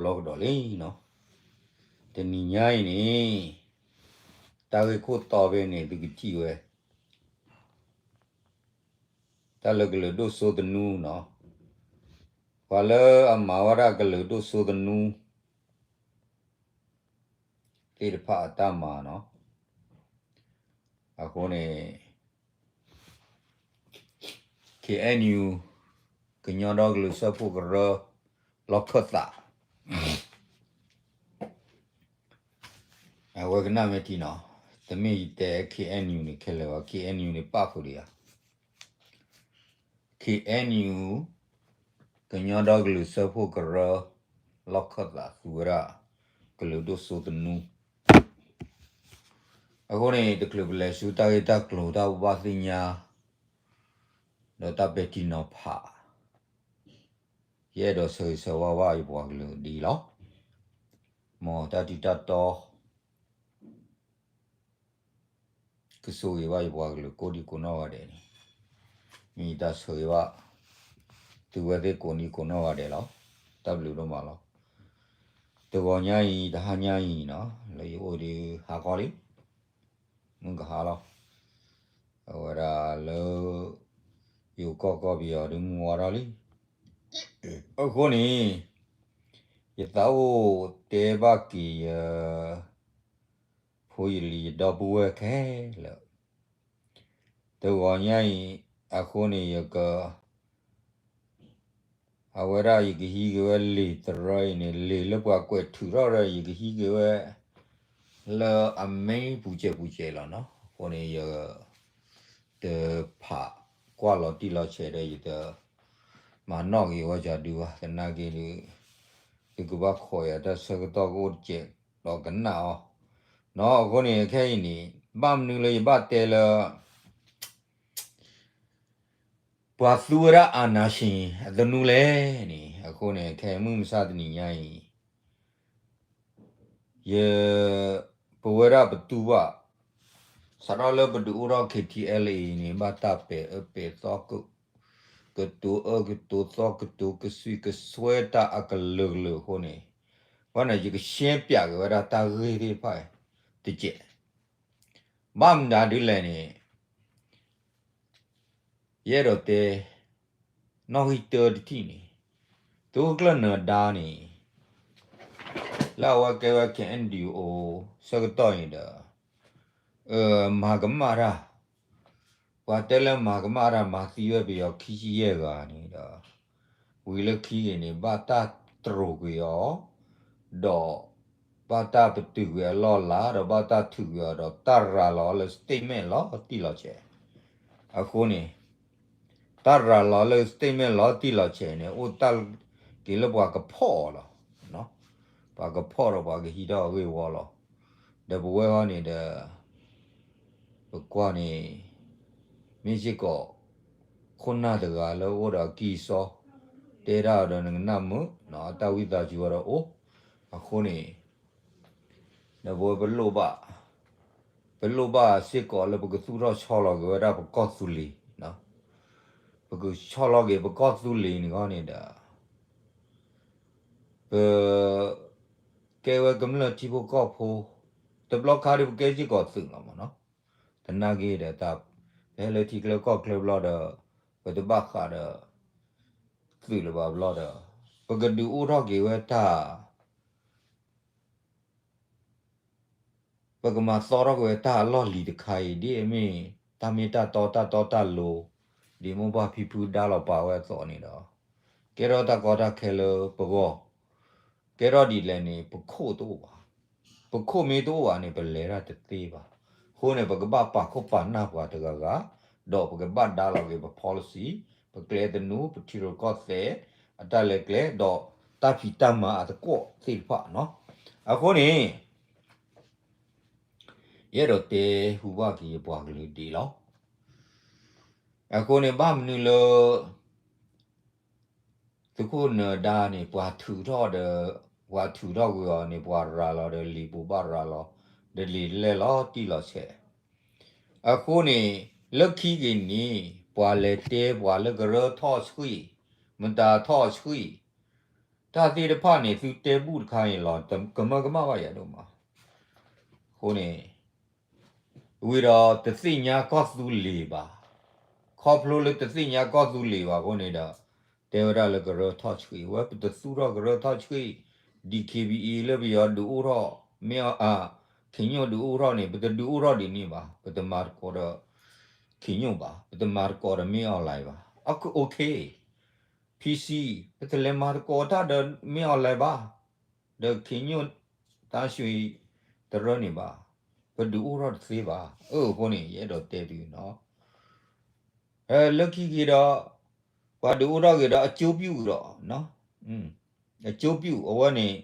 လီၤကဒီးလံနီၤ. တနံၤညါအံၤန့ၣ် တၢ်ဂ့ၢ်ခိၣ်တီဖဲန့ၣ် သုကထံၣ်ဝဲ တၢ်လၢကလုာ်ဒိၣ်စိသနူနီၤ, ပှၤလၢအမၤဝဲဒၣ်ကလုာ်ဒိၣ်စိသနူ သ့ၣ်တဖၣ်အတၢ်မၤနီၤ. အဃိန့ၣ် ခ့ၣ်အဲၣ်ယူၣ် ကညီဒီကလုာ်စၢဖှိၣ်ကရၢ လီၢ်ခၢၣ်သး အဝဲကနၣ်မ့ၢ်ထံနီၤ, တမ့ၢ်ယတဲ ခ့ၣ်အဲၣ်ယူၣ် န့ၣ်ခဲလၢာ်ဘၣ်, ခ့ၣ်အဲၣ်ယူၣ် န့ၣ်ပၣ်ဃုာ်ဒီးယၤ ခ့ၣ်အဲၣ်ယူၣ် ကညီဒီကလုာ်စၢဖှိၣ်ကရၢ လီၢ်ခၢၣ်သးသူဝဲဒၣ် ကလုာ်ဒိၣ်စိသနူ အဃိန့ၣ် တချုးပလဲၤဆူတၢ်ဂ့ၢ်တၢ်ကျိၤတၢ်ဘၣ်သ့ၣ်ညါ ဒီးတၢ်ပဲာ်ထံနီၤဖး ယအဲၣ်ဒိးဆၢဂ့ၤဆၢဝါဘၣ်ယပှၤကလုာ်ဒ်အံၤလီၤ. မ်တၢ်ထံၣ်တၢ်တီ ကဆိၣ်ဂ့ၤဘၣ်ယပှၤကလုာ်ကိးဒံကိးနီၢ်ဂၤဒဲးန့ၣ် မ့ၢ်ယတၢ်ဆၢဂ့ၤဘၣ် သုဝဲသ့ၣ်ကိးဒံကိးနီၢ်ဂၤဒဲးလီၤ. တၢ်ဘျုးဒိၣ်မးလီၤ. တဂီၤညါအံၤ တဟါညါအံၤနီၤ လၢယအိၣ်ဒီးဟါခီလံ မုၢ်ကဟါလီၤ. အဝဲဒၣ်လၢ ယိၤကီၢ်ကီၢ်ပယီၤဒုးမုၢ်ဝါထီၣ်လံ. အဃိန့ၣ် ယသးအိၣ်တဲဘၣ်က့ၤယ ဖိယလံၤယဒီပုၢ်ဝဲၢ်ခဲလၢာ် တဂီၤညါအံၤ အဃိန့ၣ် ယက အဝဲဒၣ်ယကဟံးက့ၤဝဲလံာ်တရၢအံၤန့ၣ် လံာ်လၢပှၤကွဲးထုးထီၣ်ဒီး ယကဟံးက့ၤဝဲ လၢအမ့ၢ်ပူၤစဲးပူၤစဲးလီၤနီၤ. အဃိန့ၣ် ယတဖးကွၢ်လီၤတံၢ်လီၤဆဲးဒီး ယတမၤနီၣ်က့ၤဝဲကဒုဘၣ် သနာ်က့ဒီး သုကဘၣ်ခိးယၤတၢ်ဆၢကတီၢ်ကအိၣ်တစဲးဒီးကနၣ်အီၤနီၤ. အဃိန့ၣ် ခဲအံၤန့ၣ် ဘၣ်မနုၤလၢယဘၣ်တဲလၢ ပှၤသူဝဲဒၣ်အာဏာရှင်အသနူလဲၣ်န့ၣ် အဃိန့ၣ် ခဲမုၢ်မဆါတနံၤညါအံၤ ယ ပဝဲဒၣ်ပတူၢ်ဘၣ် စးထီၣ်လၢပဒုးအိၣ်ထီၣ် ခ့ၣ်ထံအဲလ်အ့န့ၣ် ဘၣ်တၢ်ပဲာ်အၢပဲာ်သီ ကတိၤအၢကတိၤသီ ကတိၤကစွံကစွဲတၢ်အကလုာ်ကလုာ်အဃိန့ၣ် ဘၣ်န့ၣ် ယကရှဲပၠးက့ၤဝဲဒၣ်တၢ်ဂ့ၢ်သ့ၣ်တဖၣ်တကဲး ဘၣ်မနုၤဒ်လဲၣ်န့ၣ် ယအဲၣ်ဒိးတဲ နီၣ်ဂံၢ်တၢတထံၣ်န့ၣ် သုးခိၣ်ကျၢၢ်နၢၤဒါန့ၣ် လၢအဝဲကဲဝဲ ခ့ၣ်အဲၣ်ယူၣ်အိၣ် ဆၢကတီၢ်န့ၣ်ဒီး မၤကမၣ်တၢ် ပှၤတဲလၢမၤကမၣ်တၢ် မၤသံဝဲပယီၤခံဆံယဲၢ်ဂၤန့ၣ်ဒီး ဝံၤလၢခံဂ့ၤန့ၣ် ဘၣ်တၢ်တြိာ်ကွံာ်အီၤ ဒီး ဘၣ်တၢ်ပတုာ်ကွံာ်အလီၢ်အလၤ ဒီးဘၣ်တၢ်ထုးကွံာ်အီၤဒီး တၢ်ရၤလီၤလၢ statement လီၤတံၢ်လီၤဆဲး အဃိန့ၣ် တၢ်ရၤလီၤလၢ statement လီၤတံၢ်လီၤဆဲးန့ၣ် အိၣ်တၢ်က့ၤလၢပှၤကဖီၣ်အီၤလီၤ. ပှၤကဖီၣ်ဒီးပှၤကဟံးထီၣ်အဂ့ၢ်ဝီလီၤ. ဒီးပဝဲဃီန့ၣ်ဒီး ပကွၢ်န့ၣ် မ့ၢ်စ့ၢ်ကီး ခိၣ်နၢ်တဂၤလၢအိၣ်ဒီးအကံၢ်အစီ တဲတၢ်ဒီးနကနၣ်မုာ် တၢ်ဝံသးစူၤဝဲဒီးအိၣ် အဃိန့ၣ် ဒီးပဝဲပလိၣ်ဘၣ် ပလိၣ်ဘၣ်စ့ၢ်ကီးလၢပကသူၣ်ထီၣ်ဆီလီၤက့ၤဝဲဒၣ်ပကီၢ်သူလ့ၤ ပကဆီလီၤက့ၤပကီၢ်သူလ့ၤန့ၣ်ဂီၢ်န့ၣ်ဒီး ပ ကဲဝဲကမျၢၢ်ထံဖိကီၢ်ဖိ တဘျီခါဒီးပကဲစ့ၢ်ကီးသုးလီၤမ့ၢ်နီၤ သနာ်က့ဒီးတၢ် ပဟဲလၢထံချၢကီၢ်ချၢဘျီဒီး ပတဘၣ်ဃးဒီး သုးလၢၤဘၣ်ဘျီဒီး ပကဒုးအိၣ်ထီၣ်က့ၤဝဲတၢ် ပကမၤသီထီၣ်က့ၤဝဲတၢ်အလီၢ်လံၤတခါအံၤ ဒ်အမ့ၢ် တၢ်မ့ၢ်တၢ်တီတၢ်တီတၢ်လိၤ ဒ်မိၢ်ပၢ်ဖံဖုဒါလီၤပာ်ဝဲအသိးန့ၣ်ဒီး ကဲထီၣ်တၢ်ကီတၢ်ခဲလၢပဂီၢ် ကဲထီၣ်ဒ်လဲၣ်န့ၣ် ပခိၣ်တအိၣ်ဘၣ်. ပခိၣ်မ့ၢ်တအိၣ်ဘၣ်န့ၣ် ပလဲၤတၢ်တသ့ဘၣ်. အဃိန့ၣ် ပကဘၣ်ပာ်ခိၣ်ပာ်နၢ်ပှၤတဂၤဂၤ ဒီးပကဘၣ်ဒါလီၤက့ၤပ policy ပကျဲသနူ ပထံရူၢ်ကီၢ်သဲး အတၢ်လဲၤကျဲ ဒီးတၢ်ဖံးတၢ်မၤအသကိးသ့ၣ်တဖၣ်နီၤ. အဃိန့ၣ် ယအဲၣ်ဒိးတဲဟူဘၣ်က့ၤယပှၤကလုာ်ဒ်အံၤလီၤ. အဃိန့ၣ် ဘၣ်မနုၤလၢ သုးခိၣ်နၢၤဒါန့ၣ် ပှၤထုးထီၣ်ဒီး ပှၤထုးထီၣ်ကွံာ်အီၤန့ၣ် ပှၤရၤလီၤဒီးလံာ်ပူၤဘၣ်ရၤလီၤ ဒီးလံာ်လဲၢ်လီၤတံၢ်လီၤဆဲး အဃိန့ၣ် လၢခံက့ၤန့ၣ် ပှၤလဲၤတဲပှၤလၢကရၢထီၣ်ဆှံ မတၤထီၣ်ဆှံ တၢ်သ့ၣ်တဖၣ်န့ၣ် သုတဲဘူၣ်တခါအံၤလီၤ, ကမၢကမၣ်ဘၣ်ယၤဒိၣ်မး. အဃိန့ၣ် ဝံၤဒီးတသ့ၣ်ညါကီၢ်သူလ့ၤဘၣ်. ခီဖျိလၢတသ့ၣ်ညါကီၢ်သူလ့ၤဘၣ်အဃိန့ၣ်ဒီး တဲဝဲဒၣ်လၢကရၢထီၣ်ဆှံ, ဝဲပတသူၣ်ထီၣ်ကရၢထီၣ်ဆှံ, DKBA လၢပယီၤဒုးအိၣ်ထီၣ် မ့ၢ်အီၤ, ခ့ညိၣ်ဒုးအိၣ်ထီၣ်န့ၣ် ပတဒုးအိၣ်ထီၣ်ဒ်န့ၣ်ဘၣ်, ပတမၤသကိးဒီး ခ့ညိၣ်ဘၣ်, ပတမၤသကိးဒီးမ့ၢ်အီၤလဲၣ်ဘၣ်. အ OK, PC, ပတလဲၤမၤသကိးတၢ်ဒီးမ့ၢ်အီၤလဲၣ်ဘၣ်, ဒီးခ့ညိၣ်တၢ်ဆှံတရၢန့ၣ်ဘၣ်, ပဒုးအိၣ်ထီၣ်တသ့ဘၣ်. အဃိန့ၣ် ယအဲၣ်ဒိးတဲသုနီၤ, လၢခံက့ၤဒီး ပှၤဒုးအိၣ်ထီၣ်က့ၤဒီးအကၠိပျုၣ်ဒီး, အကၠိပျုၣ်အဝဲန့ၣ်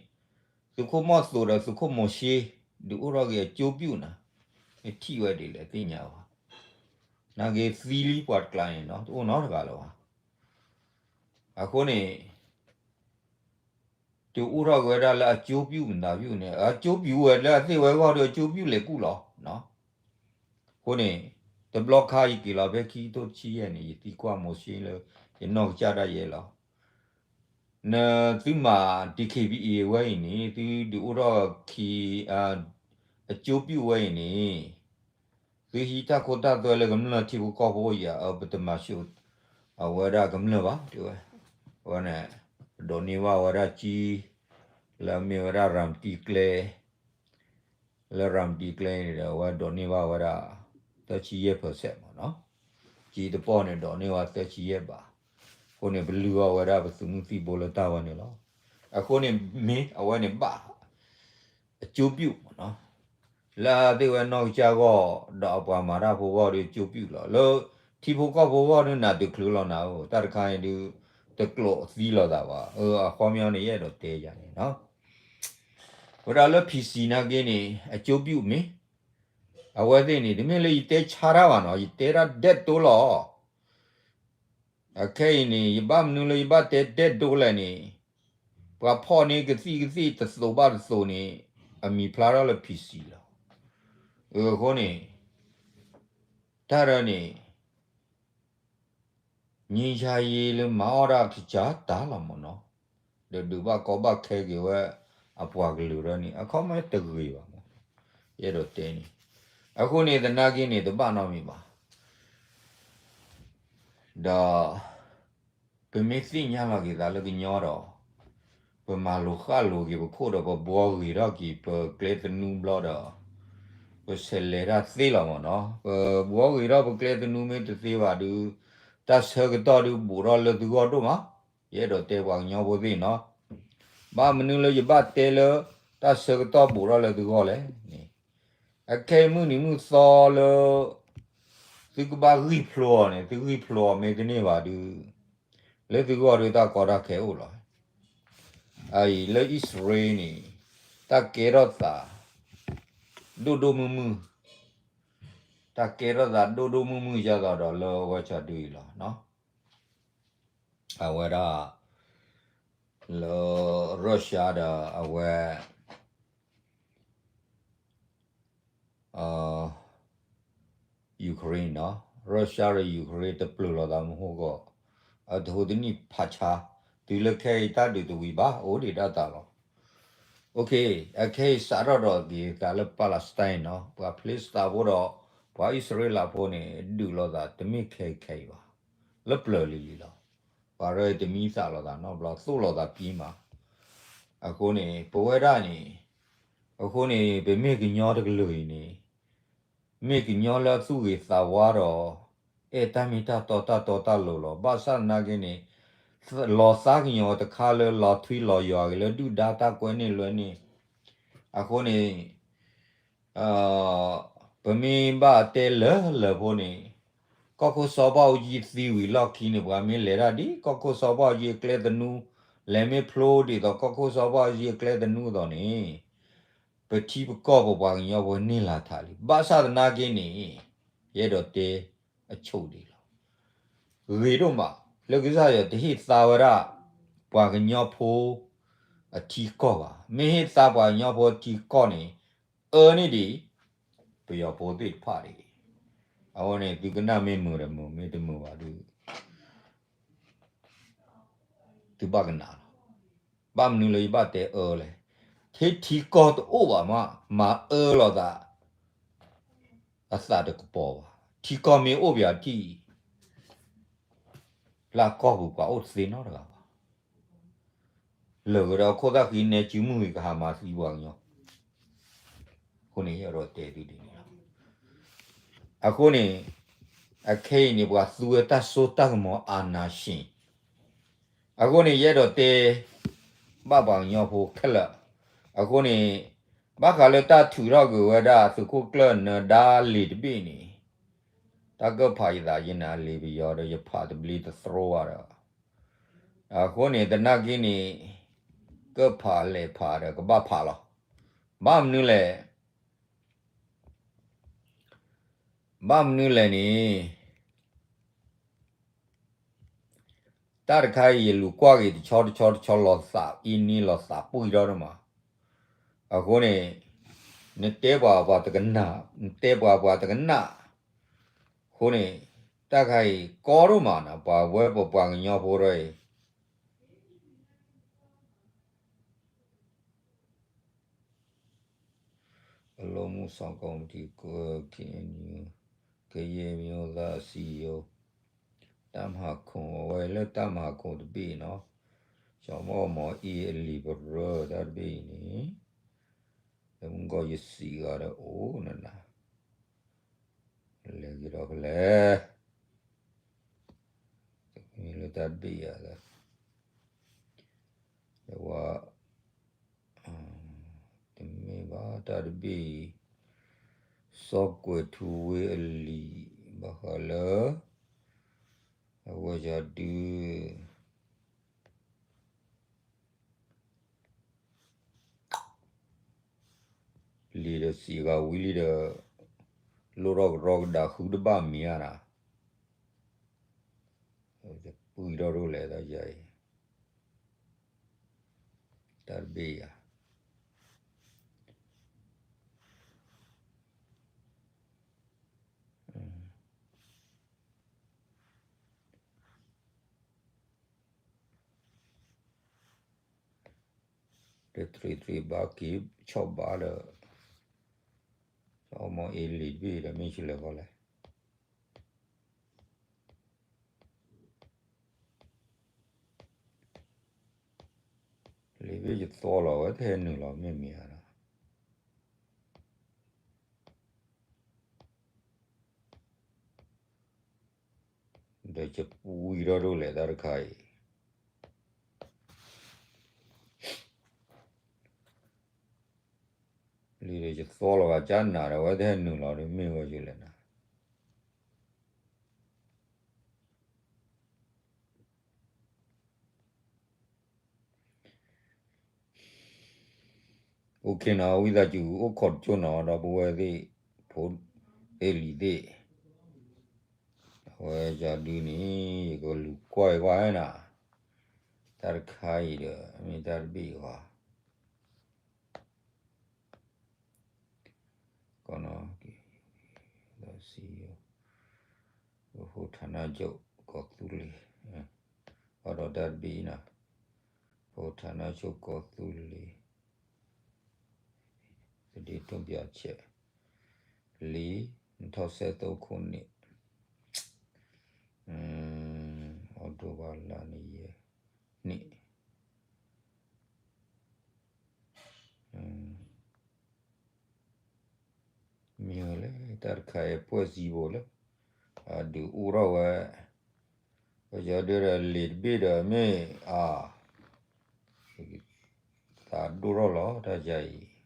သုးခိၣ်မီၢ်သိးဒီးသုးခိၣ်မိၤၡ့ ဒုးအိၣ်ထီၣ်က့ၤအကၠိပျုၣ်နၤ, နထံၣ်ဝဲဒ်လဲၣ်သ့ၣ်ညါဘၣ်. နာ်က့သံလံပှၤတကျါန့ၣ်နီၤ, တအိၣ်နီတဂၤလၢၤဘၣ်. အဃိန့ၣ် ဒုးအိၣ်ထီၣ်က့ၤဝဲဒၣ်လၢအကၠိပျုၣ်မတၤပျုၣ်န့ၣ်, အကၠိပျုၣ်ဝဲလၢအသ့ၣ်ဝဲဂီၢ်ဒီးအကၠိပျုၣ်လဲၤကူၣ်လီၤ. အဃိန့ၣ် တဘျီခါယက့ၤလီၤဖဲခံကထိတဆံယဲၢ်န့ၣ် ယသံကွၢ်မိၤၡ့လၢ ယနီၢ်ကစၢ်ဒၣ်ယဲလီၤ. နသုမၤ DKBA ဝဲအံၤန့ၣ် သုဒုးအိၣ်ထီၣ်ခံ အကၠိပျုၣ်ဝဲအံၤန့ၣ် သုဟံးတၢ်ခိတၢ်သွဲလၢကမျၢၢ်ထံဖိကီၢ်ဖိယၤ အပတမၤဆိ အဝဲဒၣ်ကမျၢၢ်ဘၣ် တဲဝဲ. အဝဲန့ၣ် ဒိးန့ၢ်ဘၣ်ဝဲဒၣ်ကၠံ လၢအမ့ၢ်ဝဲဒၣ်ရၤမတံကျဲ လၢရၤမတံကျဲန့ၣ်ဒီး အဝဲဒိးန့ၢ်ဘၣ်ဝဲဒၣ် သၢဆံယဲၢ် percent မ့ၢ်နီၤ. ကၠံတပီၢ်န့ၣ် ဒိးန့ၢ်ဝဲသၢဆံယဲၢ်ဘၣ်. အဃိန့ၣ် ပလုၢ်အီၣ်ဝဲဒၣ်ပသုးမုၢ်သံၣ်ဘိလၢတၢ်ဝဲန့ၣ်လီၤ. အဃိန့ၣ် မ့ၢ်အဝဲန့ၣ်ဘၣ် အကၠိပျုၣ်မ့ၢ်နီၤ. လၢအသ့ၣ်ဝဲနီၢ်ကစၢ်ဂီၢ် ဒီးအပှၤမၤတၢ်ဖိဂီၢ်ဒီးကၠိပျုၣ်လီၤ. လၢထံဖိကီၢ်ဖိဂီၢ်ဒုးနးတချုးလီၤနၤဧၢ, တၢ်တခါအံၤဒုး တကျိးသံလိာ်သးဘၣ်. အဃီပညီန့ၣ် ယအဲၣ်ဒိးတဲယၤန့ၣ်နီၤ. ဝဲဒၣ်လၢ PC နာ်က့န့ၣ် အကၠိပျုၣ်မ့ၢ် အဝဲသ့ၣ်န့ၣ် တမ့ၢ်လၢယတဲဆါတၢ်ဘၣ်နီၤ, ယတဲတၢ်ဒဲးတိလီၤ. အခဲအံၤန့ၣ် ယဘၣ်မနုၤလၢယဘၣ်တဲဒဲးတိလဲၣ်န့ၣ်, ပှၤဖီၣ်န့ၢ်ကသံၣ်ကသံၣ်တသိးဘၣ်တသိးန့ၣ် အမံၤဖျါထီၣ်လၢ PC လီၤ. အဃိန့ၣ် တၢ်ဒ်န့ၣ် ငြိမ်းချမ်းရေးလၢမၤအီၣ်တၢ်ကစၢ်တၢ်လီၤမ့ၢ်နီၤ, ဒီးဒုးဘၣ်ကီဘၣ်ခဲက့ၤဝဲ အပှၤကလုာ်ဒ်န့ၣ် အခီပညီတဂ့ၤဘၣ်မ့ၢ်, ယအဲၣ်ဒိးတဲန့ၣ်. အဃိန့ၣ် သနာ်က့န့ၣ် တဘၣ်နီတမံၤဘၣ်. ဒီး ပမ့ၢ်သ့ၣ်ညါလီၤက့ၤသးလၢကညီဒီး ပမၤလိာ်ဃၣ်လိာ်က့ၤပခိၣ်ဒီး ပဘှီဂ့ၤထီၣ်က့ၤ ပကျဲသနူဘျီဒီး ပဆဲးလဲၤတၢ်သ့လီၤမ့ၢ်နီၤ. ပဘှီဂ့ၤထီၣ်ပကျဲသနူမ့ၢ်တသ့ဘၣ်ဒုး တၢ်ဆၢကတီၢ်ဒုးဘူးထီၣ်လၢသုဂီၢ်ဒိၣ်မး. ယအဲၣ်ဒိးတဲပှၤကညီဖိသ့ၣ်နီၤ, ဘၣ်မနုၤလၢယဘၣ်တဲလၢ တၢ်ဆၢကတီၢ်ဘူးထီၣ်လၢသုဂီၢ်လဲၣ်န့ၣ်, အခဲအံၤမုၢ်နံၤမုၢ်သီလၢ သုကဘၣ်ဂံၢ်ဖျိအီၤန့ၣ် သုဂံၢ်ဖျိအီၤမ့ၢ်တန့ၢ်ဘၣ်ဒုး လၢသုဂီၢ်ဒုးတၢ်ကီတၢ်ခဲအိၣ်လီၤ. အအံၤလၢအံၣ်စရ့လးန့ၣ် တၢ်ကဲထီၣ်သး ဒိၣ်ဒိၣ်မုၢ်မုၢ်, တၢ်ကဲထီၣ်သးဒိၣ်ဒိၣ်မုၢ်မုၢ် ယသးဒီးလၢအဝဲဆၢဒုအံၤလီၤ. အဝဲဒၣ် လၢ Russia ဒီးအဝဲ Ukraine နီၤ, Russia ဒီး Ukraine တပျၢၤလိာ်သးမ့ၢ်ဟိၣ်ကီး, အတဟိတနံၣ်ဖးဆါ, တုၤလၢခဲအံၤတၢ်ဒုးတဝံၤဘၣ် အိၣ်ဒံးဒၣ်တၢ်လီၤ. အခဲအံၤစးထီၣ်ဒီးက့ၤသးလၢ Palestine နီၤ, ပှၤဖလ့စတၤဖိဒီး ပှၤအံၣ်စရ့လးဖိန့ၣ် ဒုးလိာ်သးတမ့ၢ်ခဲအံၤခဲအံၤဘၣ်, လၢပျၢၤလံၤလံၤလီၤ. ပှၤရၢတမံသးလိာ်သးနီတဘျီ သိၣ်လိာ်သးကံမး. အဃိန့ၣ် ပဝဲဒၣ်န့ၣ်, အဃိန့ၣ် ပမ့ၢ်ကညီတကလုာ်အံၤန့ၣ် မ့ၢ်ကညီလၢအသူၣ်ဂ့ၤသးဝါဒီး အဲၣ်တၢ်မ့ၢ်တၢ်တီတၢ်တီတၢ်လိၤလီၤ. ဘၣ်ဆၣ်သနာ်က့န့ၣ် လီၤသးကညီၤတခါလၢလီၤထွံလီၤယွၤက့ၤလၢဒုၣ်ဒါတၢ်ကွဲန့ၢ်လွဲန့ၣ်, အဃိန့ၣ် ပမ့ၢ်ဘၣ်တဲလၢလၢဖိန့ၣ်, ကီၢ်ခိၣ်စီၤဘၣ်အူကၠံသံဝံၤလီၢ်ခံန့ၣ် ပှၤမ့ၢ်လဲၤတၢ်ဒ်ကီၢ်ခိၣ်စီၤဘၣ်အူကၠံအကျဲသနူ, လဲၤမ့ၢ်ဖျိဒ်သိးကီၢ်ခိၣ်စီၤဘၣ်အူကၠံအကျဲသနူအသိးန့ၣ်, ပထံပကီၢ်ပပှၤကညီဖိန့ၢ်လီၤထးလံ. ဘၣ်ဆၣ်သနာ်က့န့ၣ် ယအဲၣ်ဒိးတဲအဆိကတၢၢ်လီၤ. ဂ့ၤဒိၣ်မး လၢကစၢ်ယွၤတဟ့ၣ်သါဝဲဒၣ် ပှၤကညီဖိအထံကီၢ်ဘၣ်. မ့ၢ်ဟ့ၣ်သါပှၤကညီဖိအထံကီၢ်န့ၣ် အၢန့ၢ်ဒံး ပယီၤဖိသ့ၣ်တဖၣ်ဒံး. အဝဲန့ၣ် သုကနၣ်မ့ၢ်မုာ်ဒီးမုာ်, မ့ၢ်တမုာ်ဘၣ်ဒုး သုဘၣ်ကနၣ်လီၤ. ဘၣ်မနုၤလၢယဘၣ်တဲအၢလဲၣ်. ထဲထံကီၢ်တအိၣ်ဘၣ်မး မၤအၢလီၤသး အသးတကပီၤဘၣ်. ထံကီၢ်မ့ၢ်အိၣ်ပယၤထံၣ် လၢကီၢ်ပူၤပှၤအိၣ်တသ့နီတဂၤဘၣ်. လၢာ်ကဒီးခိၣ်သၣ်ဃံနဲစုမုၢ်ဂ့ၤကဟးမၤသံပှၤကညီ အဃိန့ၣ် ယအဲၣ်ဒိးတဲသုဒ်န့ၣ်လီၤ. အဃိန့ၣ် အခဲအံၤန့ၣ် ပှၤသူဝဲတၢ်စိတၢ်ကမီၤ အာဏာရှင် အဃိန့ၣ် ယအဲၣ်ဒိးတဲ ဘၣ်ပှၤကညီဖိခဲလၢာ်, အဃိန့ၣ် ဘၣ်ဃးလၢတၢ်ထုးထီၣ်က့ၤဝဲဒၣ်သုးခိၣ်ကျၢၢ်နၢၤဒါလံာ်တဘ့ၣ်န့ၣ်, တၢ်ကၢၢ်ဖးယသးယနၤလံာ်ပယီၤဒီး ယဖးတဘျ့တသြိဘၣ်ဒီး, အဃိန့ၣ် သနာ်က့န့ၣ် ကၢၢ်ဖးလဲၤဖးဒီးကဘၣ်ဖးလီၤ. ဘၣ်မနုၤလဲၣ် ဘၣ်မနုၤလဲၣ်န့ၣ် တၢ်တခါအံၤ ယလူၤကွၢ်က့ၤတဆီတဆီတဆီ လီၤသးအံၤန့ၣ် လီၤသးပှံၢ်ထီၣ်ဒိၣ်မး. အဃိန့ၣ် နတဲပှၤပှၤတကနၣ်, နတဲပှၤပှၤတကနၣ်, အဃိန့ၣ် တၢ်ခါအံၤကီဒိၣ်မးနီၤ ပှၤဝဲပပှၤကညီဖိဒီးအံၤ အလိမူစီၤကီၢ်မတံၤ ကယဲၢ်မံၤအိၣ်သးစံယိၤ တၢ်မၤခိၣ် အဝဲလၢတၢ်မၤခိၣ်တဘ့ၣ်နီၤ, စီၤမီၣ်မီၤအံၤအလံာ်ပရၢတၢ်တဘ့ၣ်အံၤန့ၣ် လၢမုၢ်ကီၢ်ယစံးဂၤဒီးအိၣ်နနၤ လဲၤက့ၤဒီးဖဲလဲၣ် မ့ၢ်လၢတၢ်တဘ့ၣ်ယၤလၢ ယဝၤ တမ့ၢ်ဘၣ်တၢ်တဘ့ၣ်အံၤ စီၤကွဲၤထူဝ့အလံာ် ဘၣ်ဃးလၢ အဝဲယၤဒုး လံာ်ဒီးစံးဂၤဝံၤလံဒီး လိၣ်ထီၣ်ကရီကဒါဃုတဘၣ်မံၤဧါနီၤ, ပှံၢ်ထီၣ်ဒိၣ်လဲၣ်တၢ်ယၤအံၤ တၢ်တဘ့ၣ်ယၤ တထရံးထရံးဘၣ်က့ၤဆီၣ်ဘၣ်ဒီး အမ့ၢ်အ့လံာ်တဘ့ၣ်ဒီးမ့ၢ်ဆူလဲၣ်ဃီလဲၣ် လံာ်ဘ့ၣ်ယသီလီၤဝဲတဟဲနုာ်လီၤမ့ၢ်မ့ၢ်ဧါဒီး ဒီးယပှံၢ်ထီၣ်ဒိၣ်လဲၣ်တၢ်တခါအံၤ လံာ်ဒီးယသီလီၤဂာ်ကၢ်နၤဒီး အဝဲတဟဲနုာ်လီၤဒီးမ့ၢ်ဝဲယလဲၣ်နၤ အိၣ်ခ့နီၤ ဝံသးစူၤအိၣ်ခိးတကၠိၢ်နီၤ ဒီပုၢ်ဝဲၢ်သ့ၣ် ဖိသ့ၣ်လံၤသ့ၣ် အဝဲယၤဒုးန့ၣ် ယကလူၤကွၢ်အံၤကွၢ်နၤ တၢ်တခါအံၤဒီး မ့ၢ်တၢ်တဘ့ၣ်အံၤဘၣ် ကီးနီၤ စံယိၤ ပဖိဌာနချုပ် ကီၢ်သူလ့ၤ အဒီးတၢ်တဘ့ၣ်အံၤနီၤ ပဖိဌာနချုပ် ကီၢ်သူလ့ၤ သတင်းထုတ်ပြန်ချက် လံာ် နှစ်ထောင့်ဆယ့်သုံးခုနှစ် အောက်တိုဘာလ နှစ်ရက်နေ့ မ့ၢ်ဝဲလၢတၢ်တခါအံၤ ဖွဲ့စည်းပုံလၢ အဒုးအိၣ်ထီၣ်ဝဲ ပယီၤဒုးဒီးလံာ်တဘ့ၣ်ဒီးမ့ၢ်အါ သးဒိၣ်ထီၣ်လီၤ တၢ်ယၤအံၤ တၢ်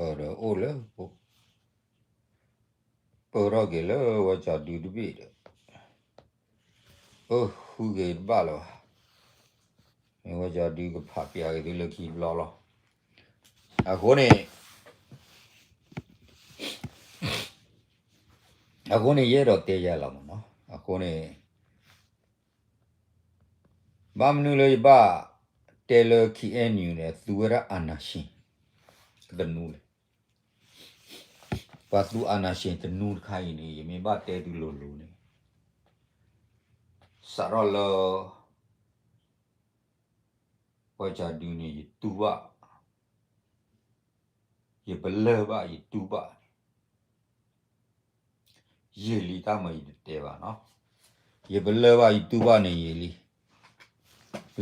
ဒီးအိၣ်လၢ ပၢၢ်ထီၣ်က့ၤလၢဝဲကၠီဒုတဘ့ၣ်ဒီး အၢ ဃုက့ၤတဘၣ်လၢၤဘၣ်. မ့ၢ်ဝဲကၠီဒုကဖးပျးက့ၤသုလၢခံတဘျီလီၤ. အဃိန့ၣ် အဃိန့ၣ် ယအဲၣ်ဒိးတဲယၤလီၤမးနီၤ. အဃိန့ၣ် ဘၣ်မနုၤလၢယဘၣ်တဲလၢ ခ့ၣ်အဲၣ်ယူၣ်န့ၣ် သူဝဲဒၣ် အာဏာရှင် သနူလဲၣ်. ပှၤသူ အာဏာရှင် သနူတခါအံၤန့ၣ် ယမ့ၢ်ဘၣ်တဲသုလိၤလိၤန့ၣ် စးထီၣ်လၢ ပှၤကၠီဒုန့ၣ် ယတူၢ်ဘၣ်, ယပလၢၢ်ဘၣ် ယတူၢ်ဘၣ်န့ၣ် ယံာ်လံ တၢ်မၤယတတဲဘၣ်နီၤ. ယပလၢၢ်ဘၣ် ယတူၢ်ဘၣ်န့ၣ်ယံာ်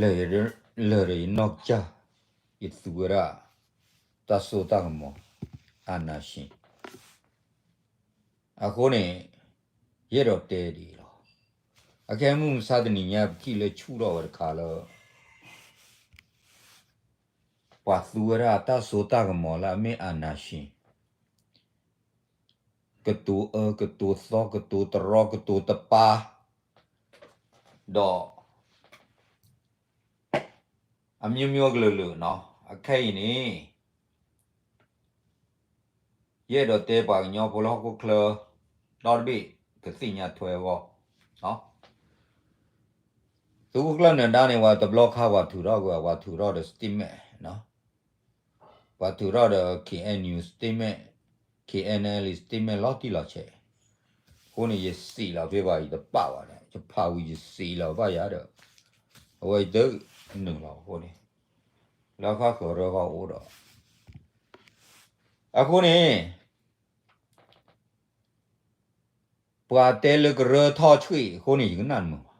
လံ. လၢာ်ဒီးယနီၢ်ကစၢ် ယသူဝဲဒၣ် တၢ်စိတၢ်ကမီၤ အာဏာရှင် အဃိန့ၣ် ယအဲၣ်ဒိးတဲဒ်အံၤလီၤ. အခဲမုၢ်မဆါတနံၤညါ ပထံၣ်လၢဆူၣ်ထီၣ်ဝဲတခါလၢ ပှၤသူဝဲဒၣ်တၢ်စိတၢ်ကမီၤလၢအမ့ၢ် အာဏာရှင် ကတိၤအၢ ကတိၤသီ ကတိၤတရီ ကတိၤတပါ ဒီး အမျိုးမျိုးကလုာ်လုာ်နီၤ. အခဲအံၤန့ၣ် ယအဲၣ်ဒိးတဲပှၤကညီဖိလၢဟီၣ်ခိၣ်ချၢ ဒီတဘ့ၣ်ကသ့ၣ်ညါထွဲအဂီၢ်, သုးခိၣ်ကျၢၢ်နၢၤဒါန့ၣ် ပှၤတဘျီခါပှၤထုးထီၣ်ကွံာ် ပှၤထုးထီၣ်ဒီး statement နီၤ. ပှၤထုးထီၣ်ဒီး ခ့ၣ်အဲၣ်ယူၣ် statement, ခ့ၣ်အဲၣ်ယူၣ် statement လီၤတံၢ်လီၤဆဲး. အဃိန့ၣ် ယစံးလီၤဖဲဘၣ် ယတပာ်ဘၣ်ဒီး ယဖးဝံၤယစံးလီၤဘၣ်ယၤဒီး အဝဲယတနုာ်လီၤအဃိန့ၣ် လၢဃၣ်ဃၢၤရၢဃီအိၣ်ဒီး အဃိန့ၣ် ပှၤတဲလၢကရၢထီၣ်ဆှံအဃိန့ၣ် ယကနၣ်တမုာ်ဘၣ်.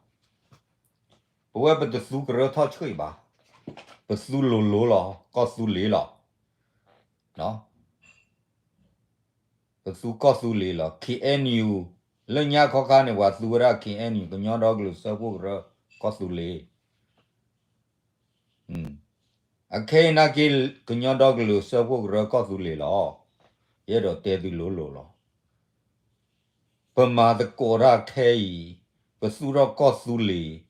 ပဝဲပတသူကရၢထီၣ်ဆှံဘၣ်. ပသူလိၤလိၤလီၤ ကီၢ်သူလ့ၤလီၤ. ပသူကီၢ်သူလ့ၤလီၤ. ခ့ၣ်အဲၣ်ယူၣ် လၢညါခီခါန့ၣ် ပှၤသူဝဲဒၣ် ခ့ၣ်အဲၣ်ယူၣ် ကညီဒီကလုာ်စၢဖှိၣ်ကရၢကီၢ်သူလ့ၤ အခဲအံၤနာ်က့ ကညီဒီကလုာ်စၢဖှိၣ်ကရၢကီၢ်သူလ့ၤလီၤ. ယအဲၣ်ဒိးတဲသုလိၤလိၤလီၤ. ပမၤသကိးတၢ်ခဲအံၤ ပသူၣ်ထီၣ်ကီၢ်သူလ့ၤ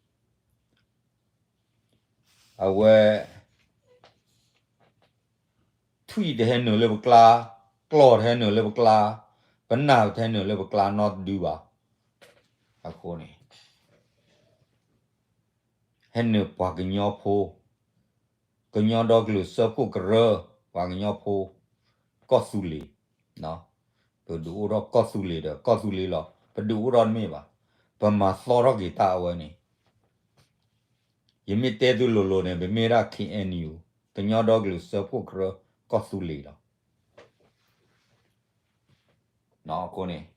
အဝဲ ထွံၣ်တဟဲနုာ်လၢပကျါ, ကျီၢ်တဟဲနုာ်လၢပကျါ, ပနၢ်တဟဲနုာ်လၢပကျါနီတဒုဘၣ်. အဃိန့ၣ် ဟဲနုာ်ပှၤကညီဖိ, ကညီဒီကလုာ်စၢဖှိၣ်ကရၢ, ပှၤကညီဖိ, ကီၢ်သူလ့ၤ, ပဒုးအိၣ်ထီၣ်ကီၢ်သူလ့ၤဒီး ကီၢ်သူလ့ၤလီၤ. ပဒုးအိၣ်ထီၣ်တမ့ၢ်ဘၣ်. ပမၤသီထီၣ်က့ၤတၢ်အဝဲန့ၣ် ယမ့ၢ်တဲသုလိၤလိၤန့ၣ် ပမ့ၢ်ဒၣ် ခ့ၣ်အဲၣ်ယူၣ် ကညီဒီကလုာ်စၢဖှိၣ်ကရၢကီၢ်သူလ့ၤလီၤ. အဃိန့ၣ်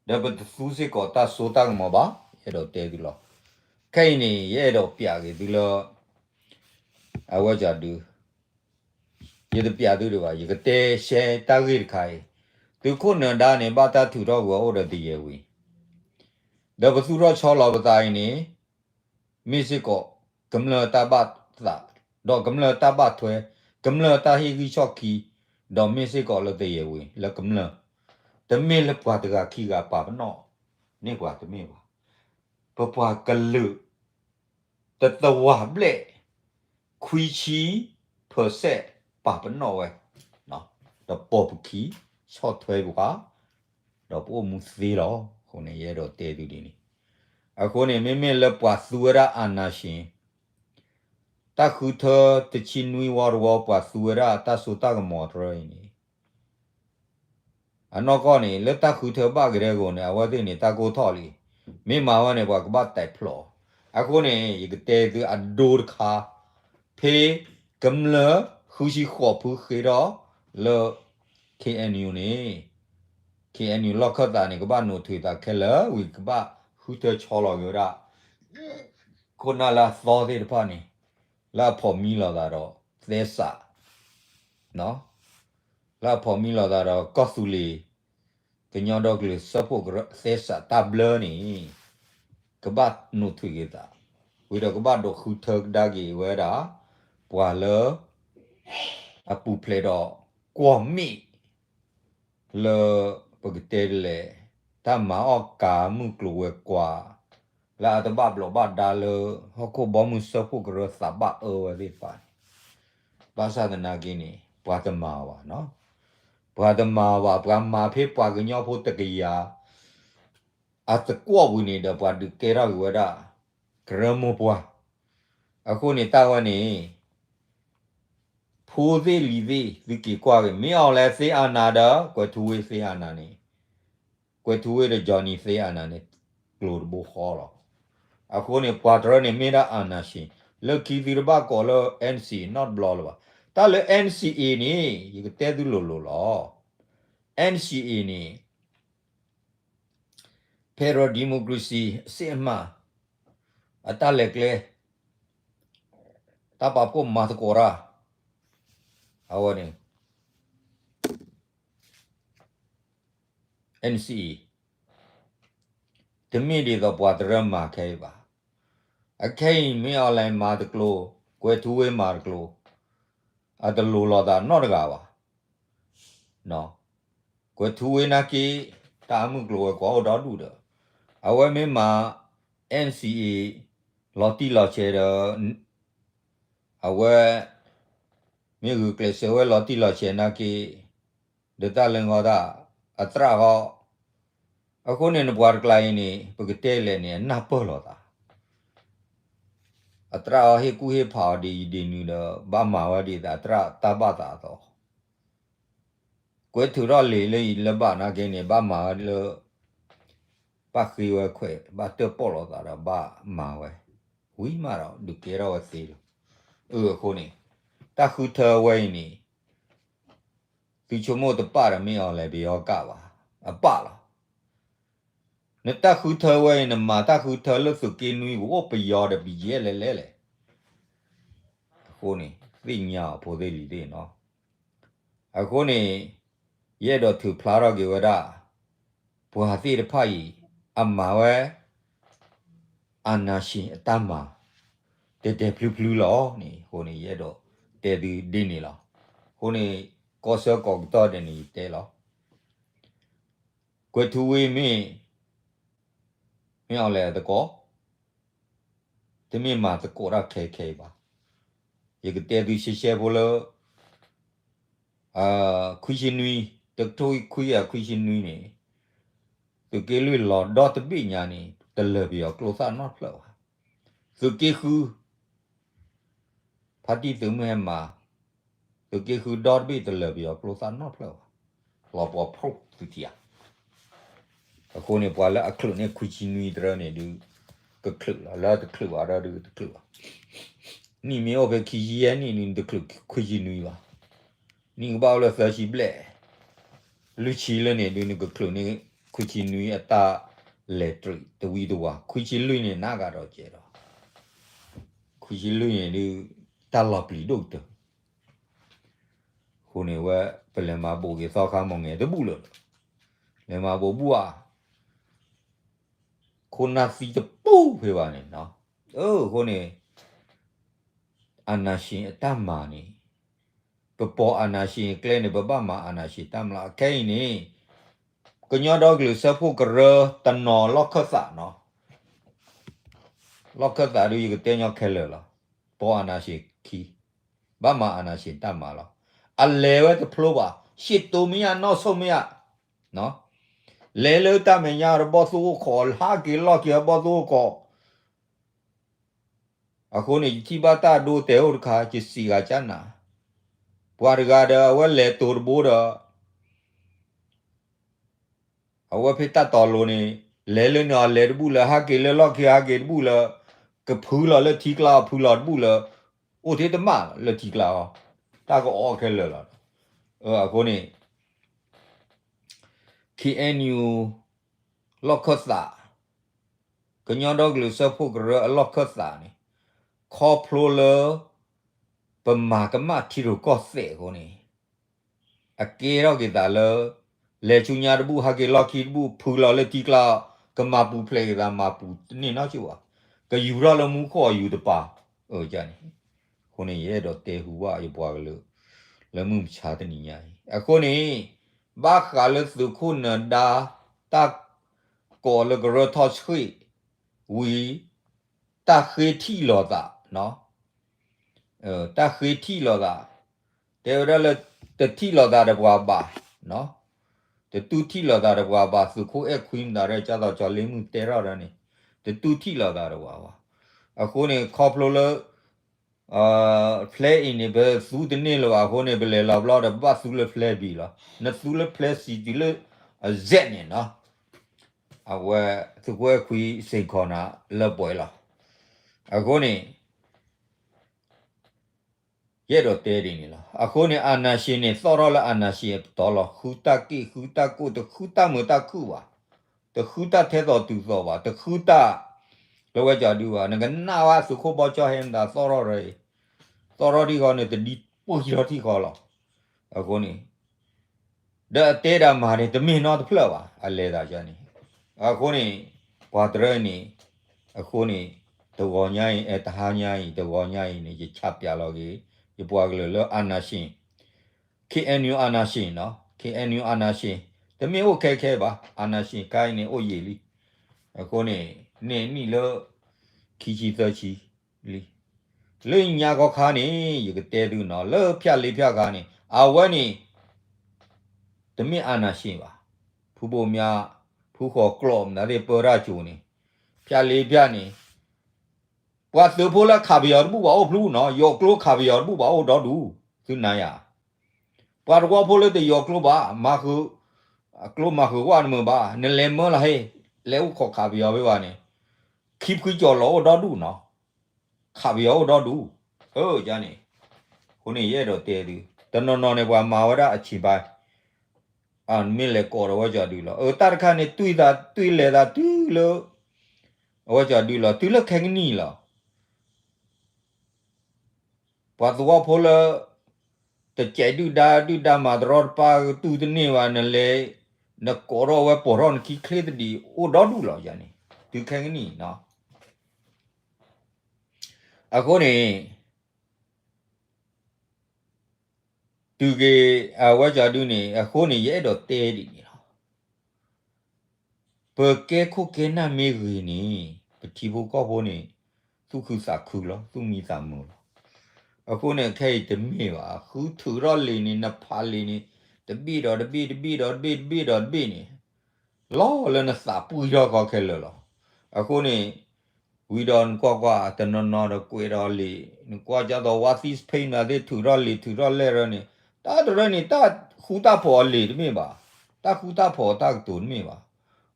ဒီးပတသူစ့ၢ်ကီးတၢ်စိတၢ်ကမီၤဘၣ်, ယအဲၣ်ဒိးတဲသုလီၤ. ခဲအံၤန့ၣ် ယအဲၣ်ဒိးပျးက့ၤသုလၢ အဝဲကၠီဒု ယတပျးသုဒံးဘၣ်, ယကတဲရှဲတၢ်ဂ့ၢ်တခါအံၤ, သုးခိၣ်နၢၤဒါန့ၣ် ဘၣ်တၢ်ထုးထီၣ်ကွံာ်အီၤအိၣ်ဒီး တရားဝင်, ဒီးပသူၣ်ထီၣ်ဆီလီၤပသးအံၤန့ၣ် မ့ၢ်စ့ၢ်ကီး ကမျၢၢ်တၢ်ဘၣ်သး, ဒီးကမျၢၢ်တၢ်ဘၣ်ထွဲ, ကမျၢၢ်တၢ်ဟ့ၣ်ဂံၢ်ဆူၣ်ခံ, ဒီးမ့ၢ်စ့ၢ်ကီးလၢ တရားဝင် လၢကမျၢၢ်, တမ့ၢ်လၢပှၤတဂၤခံဂၤပာ်ပနီၣ်န့ၢ်ပှၤတမ့ၢ်ဘၣ်. ပပှၤကလုာ် တသဝၤဘျဲၣ် ခွံဆံ percent ပာ်ပနီၣ်ဝဲ, ဒီးပိာ်ပခံ ဆီၣ်ထွဲပှၤ, ဒီးပအိၣ်မူသ့လီၤ. အဃိန့ၣ် ယအဲၣ်ဒိးတဲသုဒ်န့ၣ်. အဃိန့ၣ် မ့မ့ၢ်လၢပှၤသူဝဲဒၣ် အာဏာရှင် တၢ်ဃုထၢတဆံနွံဝီတဝီ ပှၤသူဝဲဒၣ်တၢ်စိတၢ်ကမီၤတရၢအံၤန့ၣ် အနီၢ်ကီၢ်န့ၣ် လၢတၢ်ဃုထၢဘၣ်က့ၤဒဲကဝီၤန့ၣ် အဝဲသ့ၣ်န့ၣ် တၢ်ကိၢ်ထီၣ်လံ. မ့ၢ်မၤဝဲန့ၣ် ပှၤကဘၣ်တဲာ်ဖျိး. အဃိန့ၣ် ယကတဲသုအဒိတခါ, ဖဲကမျၢၢ် ဃုဆံဃိးဖုဃ့ထီၣ်လၢ ခ့ၣ်အဲၣ်ယူၣ်န့ၣ်, ခ့ၣ်အဲၣ်ယူၣ်လီၢ်ခၢၣ်သးန့ၣ် ကဘၣ်နိးထွံသးခဲလၢာ်ဝံၤ ကဘၣ်ဃုထၢဆီလီၤက့ၤဝဲဒၣ် ခိၣ်နၢ်လၢအသီသ့ၣ်တဖၣ်န့ၣ်, လၢအဖိးမံလိာ်သးဒီး သဲစး, လၢအဖိးမံလိာ်သးဒီးကီၢ်သူလ့ၤ, ကညီဒီကလုာ်စၢဖှိၣ်ကရၢသဲစးတၢ်ဘျၢန့ၣ် ကဘၣ်နိးထွံက့ၤသး, ဝံၤဒီးကဘၣ်ဒိးဃုထၢကဒါက့ၤဝဲဒၣ် ပှၤလၢ အပူၤဖျဲးဒီး ကွီၢ်မ့ၣ် လၢ ပကတဲဒ်လဲၣ်, တၢ်မၤအီၣ်ကၤမုၢ်ကျိၤဝဲၤကွာ် လၢအတဘၣ်ဘျီးဘၣ်ဒါလၢ ဟီၣ်ခိၣ်ဘီမုၢ်စၢဖှိၣ်ကရၢသးဘၣ်အၢဝဲသ့ၣ်တဖၣ်န့ၣ်, ဘၣ်ဆၣ်သနာ်က့န့ၣ် ပှၤတမၤဘၣ်နီၤ, ပှၤတမၤဘၣ် ပှၤမၤဖဲပှၤကညီဖိတကယၤ အသကွီၢ်ပူၤန့ၣ်ဒီး ပှၤဒုးကဲထီၣ်က့ၤဝဲဒၣ် ကရၢမိၢ်ပှၢ်, အဃိန့ၣ်တၢ်ဝဲန့ၣ် ဖိသ့ၣ်လံၤသ့ၣ် သုက့ၤကွၢ်က့ၤ မ့ၢ်အီၤလဲၣ်သ့အနၤဒီး ကွဲၤထူဝ့သ့အနၤန့ၣ်, ကွဲၤထူဝ့ဒီး Johnny သ့အနၤန့ၣ် ကျိၤတဘိဃီလီၤ. အဃိန့ၣ် ပှၤတရၢန့ၣ်မ့ၢ်ဒၣ် အာဏာရှင် လၢခံသုတဘၣ်ကိးလၢ NCA နီတဘျီလၢၤဘၣ်. တၢ်လၢ NCA န့ၣ် ယကတဲသုလိၤလိၤလီၤ. NCA န့ၣ် Federal Democracy အစစ်အမှန် အတၢ်လဲၤကျဲ တၢ်ပာ်ဖှိၣ်မၤသကိးတၢ် အဝဲန့ၣ် NCA တမ့ၢ်ဒ်သိးပှၤတရၢမၤခဲအံၤဘၣ်. အခဲအံၤ မ့ၢ်အီၤလဲၣ်မၤတကျိၤ, ကွဲၤထူဝ့မၤတကျိၤ, အတလိၤလိာ်သးနီတဂၤဘၣ်. ကွဲၤထူဝ့နာ်က့ တၢ်အမုၢ်ကျိၤဝဲၤကွာ်အိၣ်ဒီဒူၣ်ဒီး အဝဲမ့ၢ်မၤ NCA လီၤတံၢ်လီၤဆဲးဒီး အဝဲ မ့ၢ်ဂုာ်ကျဲးစၢးဝဲလီၤတံၢ်လီၤဆဲးနာ်က့ ဒီးတၢ်လဲၤဂီၤတၢ် အသရၣ်ဃီ, အဃိန့ၣ် နပှၤတကျါအံၤန့ၣ် ပကတဲလဲၣ်န့ၣ် အနၢ်ပၢၢ်လိာ်သး အသရၣ်အီၤဟ့ၣ်ကူၣ်ဟ့ၣ်ဖးအီၤဒ်အံၤဒ်နုၤဒီး ဘၣ်မၤဝဲဒ်သိး အသရၣ်တၢ်ဘၣ်သးအသိး, ကွဲးထုးထီၣ်လံာ်လၢအံၤလၢဘၣ်နာ်က့န့ၣ် ဘၣ်မၤဝဲလၢ ဘၣ်ဃ့ဝဲခွဲး ဘၣ်တၢၣ်ပီၣ်လိာ်သးဒီးဘၣ်မၤဝဲ, ဝံၤမးဒီးဒုးကဲထီၣ်ဝဲသ့လီၤ. အဃိန့ၣ် တၢ်ဃုထၢဝဲအံၤန့ၣ် သုဆိကမိၣ်တပာ်ဒီးမ့ၢ်အီၤလဲၣ် ပယီၤကၣ်ဘၣ်, အပာ်လီၤ. နတၢ်ဃုထၢဝဲအံၤ နမၤတၢ်ဃုထၢလၢသုးက့နွံကအိၣ်ပယီၤဒီးပယဲၢ်လဲၣ်လဲၣ်လဲၣ်. အဃိန့ၣ် သ့ၣ်ညါအီၤဖိသ့ၣ်လံၤသ့ၣ်နီၤ. အဃိန့ၣ် ယအဲၣ်ဒိးထုးဖျါထီၣ်က့ၤဝဲဒၣ် ပှၤသ့ၣ်တဖၣ်အံၤ အမၤဝဲ အာဏာရှင် အတၢ်မၤ တဲာ်တဲာ်ဖျုဖျုလီၤန့ၣ် အဃိန့ၣ် ယအဲၣ်ဒိးတဲသုဒ်န့ၣ်လီၤ. အဃိန့ၣ် ကီၢ်ဆၢကိးကတီၢ်ဒဲးန့ၣ် ယတဲလီၤ. ကွဲၤထူဝ့မ့ၢ် မ့ၢ်အီၤလဲၣ်သကိး တမ့ၢ်မၤသကိးတၢ်ခဲခဲအံၤဘၣ်. ယကတဲသုရှဲရှဲဖိလၢ ခွံဆံနွံ, တကထိခွံကယၤခွံဆံနွံန့ၣ် သုးက့လွံၢ်လီၤဒီတဘ့ၣ်ညါန့ၣ် တလၢာ်ပယီၤကျိသၣ်နီတဖျၢၣ်ဘၣ်. သုးက့ဃု ဖါတံၢ်သုးမုၢ်ဟဲမၤ သုးက့ဃုဒီတဘ့ၣ်တလၢာ်ပယီၤကျိသၣ်နီတဖျၢၣ်ဘၣ်. လီၤပှီၤဖျိသုထံၣ်ဧါ. အဃိန့ၣ် ပှၤလၢအချုးန့ၢ်ခွံဆံနွံတရၢန့ၣ်ဒုး ကချုးလီၤ, လၢတချုးဘၣ်ဒီးဒုးတချုးဘၣ်. နံၣ်မ့ၢ်အိၣ်ဖဲခံဆံယဲၢ်နံၣ်ဒုး နတချုးခွံဆံနွံဘၣ်. နံၣ်ကဘၣ်အိၣ်လၢသၢဆံဘျဲၣ် လွံၢ်ဆံလၢန့ၣ်ဒုး နကချုးန့ၢ်ခွံဆံနွံအတၢ်လဲၤတရံးတဝံတဝါ, ခွံဆံလွံၢ်န့ၣ် နးဂၤဒီးကဲဒီး ခွံဆံလွံၢ်န့ၣ်ဒုး တၢ်လီၤပျံၤဒိၣ်ကတၢၢ်. အဃိန့ၣ်ဝဲ ပလဲၤမၤဘိးက့ၤသီခါမီၢ်ငဲၤတဘူၣ်လၢၤ, လဲၤမၤဘိးဘူၣ်ဧါ, ခိၣ်နၢ်သံတပူၤဖဲဘၣ်န့ၣ်, အဃိန့ၣ် အာဏာရှင် အတၢ်မၤန့ၣ် ပပိာ်အာဏာရှင်အကျဲန့ၣ် ပဘၣ်မၤအာဏာရှင်တၢ်မၤလီၤ. အခဲအံၤန့ၣ် ကညီဒီကလုာ်စၢဖှိၣ်ကရၢတနီၤလီၢ်ခၢၣ်သးနီၤ, လီၢ်ခၢၣ်သးဒုးယကတဲညီခဲလၢာ်လီၤ. ပိာ်အာဏာရှင်ခံ, ဘၣ်မၤအာဏာရှင်တၢ်မၤလီၤ. အလဲၤဝဲတဖျိဘၣ်, ရှေ့တိုးမ့ၢ်ဧါ နောက်ဆုတ်မ့ၢ်ဧါ, လဲၤလၢတၢ်မဲာ်ညါဒီးဘီၣ်သိၣ်အိၣ်ခိး, ဟးက့ၤလီၢ်ခံဘီၣ်သိၣ်အိၣ်ခိး အဃိန့ၣ် ယထံၣ်ဘၣ်တၢ်အဒိတဲာ်အိၣ်တခါ ယစံးဂၤကၢ်နၤ, ပှၤတဂၤဒီး အဝဲလဲၤတိၤတဘိဒီး အဝဲဖဲတၢ်တီၤလိၤန့ၣ် လဲၤလၢန့ၣ်အီၤလဲၤတဘူၣ်လၢ ဟးက့ၤလၢလီၢ်ခံဟးက့ၤတဘူၣ်လၢ ကဖုလီၤလၢထံကျါအီၤဖုလီၤတဘူၣ်လၢ အိၣ်ထဲတမၣ်လီၤလၢထံကျါအီၤ, တၢ်ကအီခဲလၢာ်လီၤ. အဃိန့ၣ် KNU လီၢ်ခၢၣ်သး, ကညီဒီကလုာ်စၢဖှိၣ်ကရၢအလီၢ်ခၢၣ်သးန့ၣ် ခီဖျိလၢ ပမၤကမၣ်ထံရူၢ်ကီၢ်သဲးအဃိန့ၣ် အကဲထီၣ်က့ၤသးလၢ လဲၤဆူညါတဘူၣ် ဟးက့ၤလီၢ်ခံတဘူၣ် ဖုလီၤလၢထံကျါအီၤ ကမၤပူၤဖျဲးက့ၤသး မၤပူၤတန့ၢ်နီတဘျီဘၣ်, ကယူၤထီၣ်လၢမူခိၣ်အယူၤတပၤ, အန့ၣ်, အဃိန့ၣ် ယအဲၣ်ဒိးတဲဟူဘၣ်ယပှၤကလုာ် လၢမုၢ်မဆါတနံၤညါအံၤ အဃိန့ၣ် ဘၣ်ဃးလၢသုးခိၣ်နၢၤဒါ တၢ်ကိးလၢကရၢထီၣ်ဆှံဝံၤ တၢ်ဃ့ထံၣ်လိာ်သး တၢ်ဃ့ထံၣ်လိာ်သး တဲဝဲဒၣ်လၢ တထံၣ်လိာ်သးဒီးပှၤဘၣ်, တတူၢ်ထံၣ်လိာ်သးဒီးပှၤဘၣ် သုးခိၣ်အဲၣ်ခွံမတၤရဲၣ် ကၢ်သိးကၠီၤလ့မုၢ်တဲထီၣ်ဒီးန့ၣ် တတူၢ်ထံၣ်လိာ်သးဒီးပှၤဘၣ်. အဃိန့ၣ် ခီဖျိလၢ ဖျဲအံၤန့ၣ် ပသူတန့ၢ်လၢၤဘၣ် အဃိန့ၣ် ပလဲၤလီၤဘျီဒီး ပဘၣ်သူလၢဖျဲဘံၣ်လီၤ. နသူလၢဖျဲစံးတုၤလၢ အဇဲၣ်န့ၣ်နီၤ အဝဲ သုးခိၣ်အဲၣ်ခွံစ့ၢ်ကီးနၤလၢပှဲၤလီၤ. အဃိန့ၣ် ယအဲၣ်ဒိးတဲဒ်န့ၣ်လီၤ. အဃိန့ၣ် အာဏာရှင်န့ၣ် သီၣ်ထီၣ်လၢ အာဏာရှင် အပတီၢ်လီၤ. ဃုတၢ်က့ၣ် ဃုတၢ်ကိၣ် တဃုတၢ်မုာ်တၢ်ခုၣ်ဘၣ်, တဃုတၢ်ထဲသိးတုၤသိးဘၣ်, တဃုတၢ် လၢဝဲကၠီဒုဘၣ်. နကနၣ်ဝဲသုးခိၣ်ဘီကၠီဟဲမတၤသီၣ်ထီၣ်ရၢအံၤ, သီၣ်ထီၣ်ထံၣ်ဃီန့ၣ် တဒံပှံၢ်ထီၣ်ထံၣ်ဃီလီၤ. အဃိန့ၣ် ဒီးအတဲဒၣ်မၤန့ၣ် တမ့ၢ်နီတဖျၢၣ်ဘၣ် အလဲၤသးန့ၣ်. အဃိန့ၣ် ပှၤတရၢန့ၣ် အဃိန့ၣ် တဂီၤညါအံၤ အဲ တဟါညါအံၤ တဂီၤညါအံၤန့ၣ် ယဆၢပျးလီၤက့ၤ ယပှၤကလုာ်လၢ အာဏာရှင် KNU အာဏာရှင်နီၤ KNU အာဏာရှင် တမ့ၢ်အိၣ်ခဲခဲဘၣ် အာဏာရှင် ခါအံၤန့ၣ် အိၣ်ယံာ်လံ. အဃိန့ၣ် န့ၢ်နံၣ်လၢ ခံဆံသၢဆံလံ. လၢညါခီခါန့ၣ် ယကတဲသုနီၤ လၢဖၠၣ်လ့ဖၠၣ်ခါန့ၣ် အဝဲန့ၣ် တမ့ၢ်အာဏာရှင်ဘၣ်. ဖုဘိမၠါ ဖုဃီၤကျိးမတၤသ့ၣ်ပၢတၢ်ကိၤန့ၣ် ဖၠၣ်လ့ဖၠၣ်န့ၣ် ပှၤသုးဖိလၢခးပယီၤတဘူၣ်ဘၣ်အိၣ်ဖျူနီၤ ယီၤကျိခးပယီၤတဘူၣ်ဘၣ်အိၣ်ဒီဒူၣ် သုနၤယၤ ပှၤသဝီဖိလၢတယီၤကျိဘၣ် မၤဃုာ် အကျိမၤဃုာ်ဝဲနမုာ်ဘၣ် နလဲၤမၢလီၤဟ့ လဲၤအိၣ်ခိးခးပယီၤဖဲဘၣ်န့ၣ် ခံဖှံကၠီၤလီၤအိၣ်ဒီဒူၣ်နီၤ ခးပယီၤအိၣ်ဒီဒူၣ် အန့ၣ် အဃိန့ၣ် ယအဲၣ်ဒိးတဲသု တနီၤနီၤန့ၣ် ပှၤမၤဝဲဒၣ်အဆံးဘၣ် မ့ၢ်လဲၤကိးဒီးဝဲကၠီဒုလီၤ အတၢ်တခါန့ၣ် တွံၢ်သးတွံၢ်လဲၤသးတုၤလၢ အဝဲကၠီဒုလီၤ တုၤလၢခဲကနံၣ်လီၤ ပှၤသဝီဖိလၢ တစဲးဒုၣ်ဒါဒုၣ်ဒါမၤတရီတပါ တူၢ်တန့ၢ်ဘၣ် နလဲၤ နကိးထီၣ်ဝဲပိာ်ထီၣ်နခံချ့သဒံး အိၣ်ဒီဒူၣ်လီၤယၤန့ၣ် တုၤခဲကနံၣ် အဃိန့ၣ် တုၤက့ၤ အဝဲကၠီဒုန့ၣ် အဃိန့ၣ် ယအဲၣ်ဒိးတဲဒ်န့ၣ်လီၤ. ပကဲခိၣ်ကဲနၢ်မ့ၢ်ဂ့ၤန့ၣ် ပထံဖိကီၢ်ဖိန့ၣ် သူၣ်ခုသးခုလီၤ သူၣ်မံသးမုာ်လီၤ. အဃိန့ၣ် ခဲအံၤတမ့ၢ်ဘၣ် ဃုထုးထီၣ်လံာ်န့ၣ် နဖးလံာ်န့ၣ် တဘ့ၣ်ဒီးတဘ့ၣ် တဘ့ၣ်ဒီးတဘ့ၣ် တဘ့ၣ်ဒီးတဘ့ၣ်န့ၣ် လီၤလၢနသးပှံၢ်ထီၣ်ဃီခဲလၢာ်လီၤ. အဃိန့ၣ် ဝံၤဒီးနကွၢ်ကွၢ် တနီၤနီၤဒီးကွဲးဒီးလံာ် နကွၢ်ကၢ်သိး ဝါသံစဖ့နၤသ့ၣ် ထုးထီၣ်လံာ် ထုးထီၣ်လဲၢ်ရၢန့ၣ် တၢ်တရၢန့ၣ် တၢ်ဃူတၢ်ဖိးအလံာ်တမ့ၢ်ဘၣ်, တၢ်ဃူတၢ်ဖိးတၢ်ကတိၤတမ့ၢ်ဘၣ်,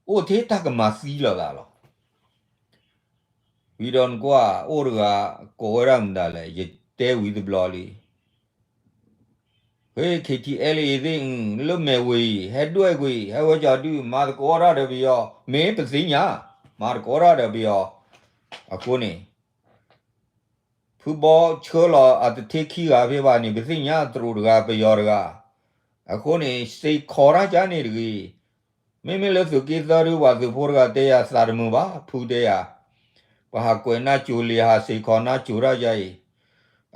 အိၣ်ထဲတၢ်ကမၤသံလိာ်သးလီၤ. ဝံၤဒီးနကွၢ် အိၣ်တဂၤ ကိးဝဲဒၣ်မတၤလဲၣ် ယတဲဝံၤတဘျီလံ ဝဲ KTLA သ့ၣ် လၢမဲာ်ဝ့ၤအံၤ ဟဲဒွဲၣ်ကွံာ် ဟဲဝဲကၠီဒု မၤသကိးတၢ်ဒီးပယီၤ မ့ၢ်ပသ့ၣ်ညါ မၤသကိးတၢ်ဒီးပယီၤ အဃိန့ၣ် ဖုဘီဆှၢလီၤအတထ့ခံဂၤဖဲဘၣ်န့ၣ် ပသ့ၣ်ညါတရူးတဂၤ ပယီၤတဂၤ အဃိန့ၣ် စ့ၢ်ကီးတၢ်ကါန့ၣ်တဂ့ၤ မ့မ့ၢ်လၢသုးက့သၢဒု ပှၤသုးဖိတဂၤတဲယၤ သးတမုာ်ဘၣ် ဖုတဲယၤ ပှၤဟးကွဲးနါစိၤလံာ် ဟးစ့ၢ်ကီးနါစိၤတၢ်ယါအံၤ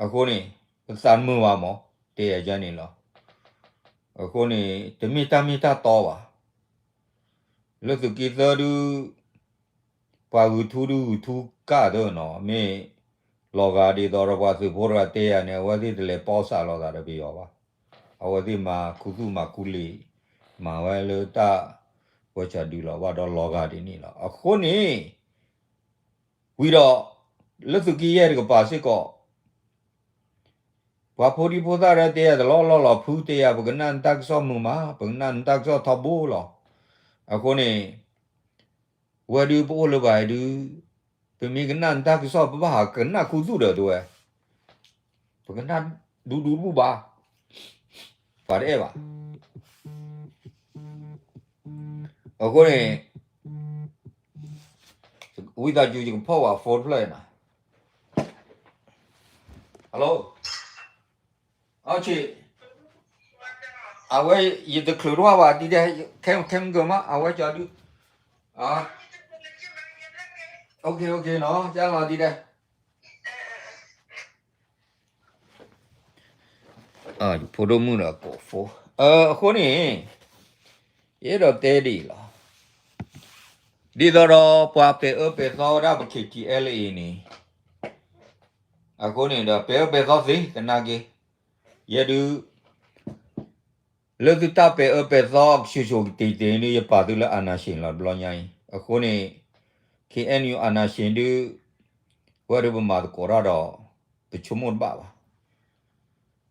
အဃိန့ၣ် ပသးတမုာ်ဘၣ်မး တဲယၤယါန့ၣ်လီၤ. အဃိန့ၣ် တမ့ၢ်တၢ်မ့ၢ်တၢ်တီဘၣ်. လၢသုးက့သၢဒု ပှၤဂုာ်ထူဒုဂုာ်ထူကၢ်သၢနီၤ မ့ၢ်လီၤဂာ်ဒ်သိးဒီးပှၤသုးဖိတဂၤတဲယၤန့ၣ် အဝဲသ့ၣ်တလဲၤပီစးလိာ်သးဒီးပယီၤဘၣ်. အဝဲသ့ၣ်မၤခူသူၣ်မၤခူလံာ် မၤဝဲလၢတၢ်ဝဲကၠီဒုလီၤ ဘၣ်ဒီးလီၤဂာ်ဒ်န့ၣ်လီၤ. အဃိန့ၣ် ဝံၤဒီး လၢသုးက့ယဲၢ်တကပၤစ့ၢ်ကီး ပှၤဖိဒံဖိသၣ်ရၢတဲယၤတလီၢ်လီၢ်လီၤ ဖုတဲယၤ ပကနၣ်နတၢ်ကစီၣ်မုာ်မး ပကနၣ်နတၢ်ကစီၣ်ထီဘိလီၤ. အဃိန့ၣ် ဝဲဒုပအိၣ်လၢၤဘၣ်ဒု ပမ့ၢ်ကနၣ်နတၢ်ကစီၣ် ပဘၣ်ဟးကနၣ်ခူသူၣ်ဒီးတဝဲ ပကနၣ်ဒူဒူတဘူၣ်ဘၣ် ပှၤတအဲၣ်ဘၣ်. အဃိန့ၣ် ဝံသးစူၤ ယကဖီၣ်ဝဲ phone တဖျၢၣ်နၤ hello အဝဲ ယတချုးတဝၣ်ဘၣ် ဒ်ဒဲ ခဲမုၢ်ကမၣ် အဝဲကၠီဒု ok ok နီၤ ကလီၤဒ်ဒဲ အ ယဖိဒိၣ်မုၣ်ဒီးကိးဖိ, အဃိန့ၣ် ယအဲၣ်ဒိးတဲဒ်အံၤလီၤ. ဒ်သိးဒီးပှၤပဲာ်အၢပဲာ်သီဝဲဒၣ်ပ ခ့ထံအဲလ်အ့န့ၣ်, အဃိန့ၣ်ဒီးပဲာ်အၢပဲာ်သီသ့သနာ်က့, ယဲဒုး လၢသုတၢ်ပဲာ်အၢပဲာ်သီကဆူၣ်ဆူၣ်ကတ့ၢ်တ့ၢ်ဒုး ယပာ်သုလၢအာဏာရှင်လီၤတဘျီညါအံၤ. အဃိန့ၣ် ခ့အဲၣ်ယူၣ် အာဏာရှင်ဒုး ဝဲဒုးပမၤသကိးတၢ်ဒီး ပဆိကမိၣ်တဘၣ်ဘၣ်.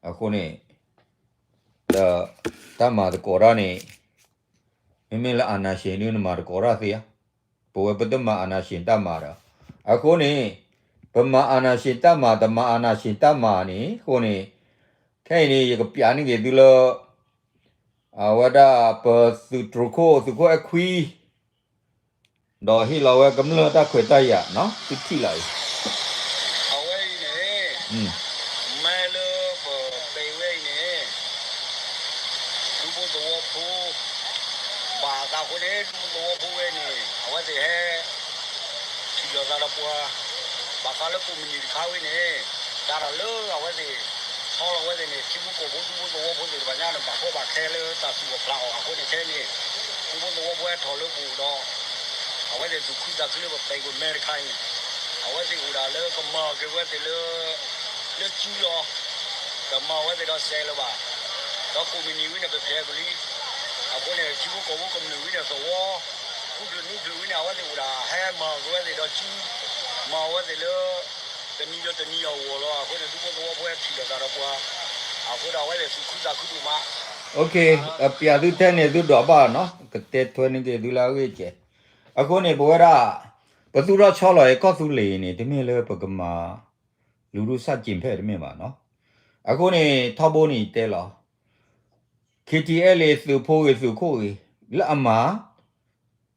အဃိန့ၣ် ဒီးတၢ်မၤသကိးတၢ်န့ၣ် မ့မ့ၢ်လၢအာဏာရှင်ဒုး နမၤသကိးတၢ်သ့ဧါ. ပဝဲပတမၤအာဏာရှင်တၢ်မၤဒီး, အဃိန့ၣ် ပမၤအာဏာရှင်တၢ်မၤ တမၤအာဏာရှင်တၢ်မၤန့ၣ် အဃိန့ၣ် ခဲအံၤန့ၣ် ယကပျးန့ၢ်က့ၤသုလၢ အဝဲဒၣ်ပသုးတြိၤခိၣ် သုးခိၣ်အဲၣ်ခွံ ဒီးဟ့ၣ်လီၤဝဲကမျၢၢ်တၢ်ခွဲးတၢ်ယာ်နီၤ သုထံၣ်လီၤအံၤ. အဝဲအံၤန့ၣ် မ့ၢ်လၢပပဲာ်ဝဲအံၤန့ၣ် ဒူဖိသဝီဖိ ဘၣ်သးဃိန့ၣ် ဒူဖိသဝီဖိဝဲန့ၣ် အဝဲသ့ၣ်ဟဲ ထံၣ်လိာ်သးဒီးပှၤ ဘၣ်ဃးလၢကိးမုၢ်နံၤတခါဝဲန့ၣ် တၢ်ဒီးလၢအဝဲသ့ၣ် ဆီလီၤဝဲသ့ၣ်န့ၣ် ထံဖိကီၢ်ဖိဒူဖိသဝီဖိသ့ၣ်တဖၣ်ညါန့ၣ် ဘၣ်ဖှီၣ်ဘၣ်ခဲလၢတၢ်သူၣ်အီၣ်ဖျးအီၣ်အဃိန့ၣ် ခဲအံၤန့ၣ် ဒူဖိသဝီဖိဟဲထီၣ်လၢပအိၣ်ဒီး အဝဲသ့ၣ်သူၣ်ခုသးခုလၢပပဲာ်ကွံာ်မဲတခါအံၤ အဝဲသ့ၣ်အိၣ်ဒၣ်လၢကမၤက့ၤဝဲသ့ၣ်လၢ လၢစုလီၤ ကမၤဝဲသ့ၣ်ဒီးစဲးလၢၤဘၣ် ဒီးကိးမုၢ်နံၤဝဲန့ၣ် ပဖျဲးကွံာ်လံ. အဃိန့ၣ် ထံဖိကီၢ်ဖိကမျၢၢ်ဝဲန့ၣ်သဝီ ဃုဖျၢၣ်နွံဖျၢၣ်ဝဲန့ၣ် အဝဲသ့ၣ်အိၣ်ဒၣ်ဟဲမၤက့ၤဝဲသ့ၣ်ဒီးစု မၤဝဲသ့ၣ်လၢ တနံၤဒီးတနံၤအဂီၢ်လီၤ. အဃိန့ၣ် ဒူဖိသဝီဖိဟဲထံၣ်လိာ်သးဒီးပှၤ အဃိဒီးအဝဲသ့ၣ်သူၣ်ခုသးခုဒိၣ်မး အပျးသုထဲန့ၣ် သုဒွးဘၣ်နီၤ ကတဲထွဲန့ၢ်က့ၤသုလၢအဂ့ၢ်ကဲး. အဃိန့ၣ် ပဝဲဒၣ် ပသူၣ်ထီၣ်ဆီလီၤအံၤကီၢ်သူလ့ၤအံၤန့ၣ် တမ့ၢ်လၢပကမၤ လူထုဆန့်ကျင်ဖက်တမ့ၢ်ဘၣ်နီၤ. အဃိန့ၣ် ထီဘိန့ၣ်ယတဲလီၤ ခ့ထံအဲလ့ သုးဖိဂ့ၤသုးခိၣ်ဂ့ၤ လၢအမၤ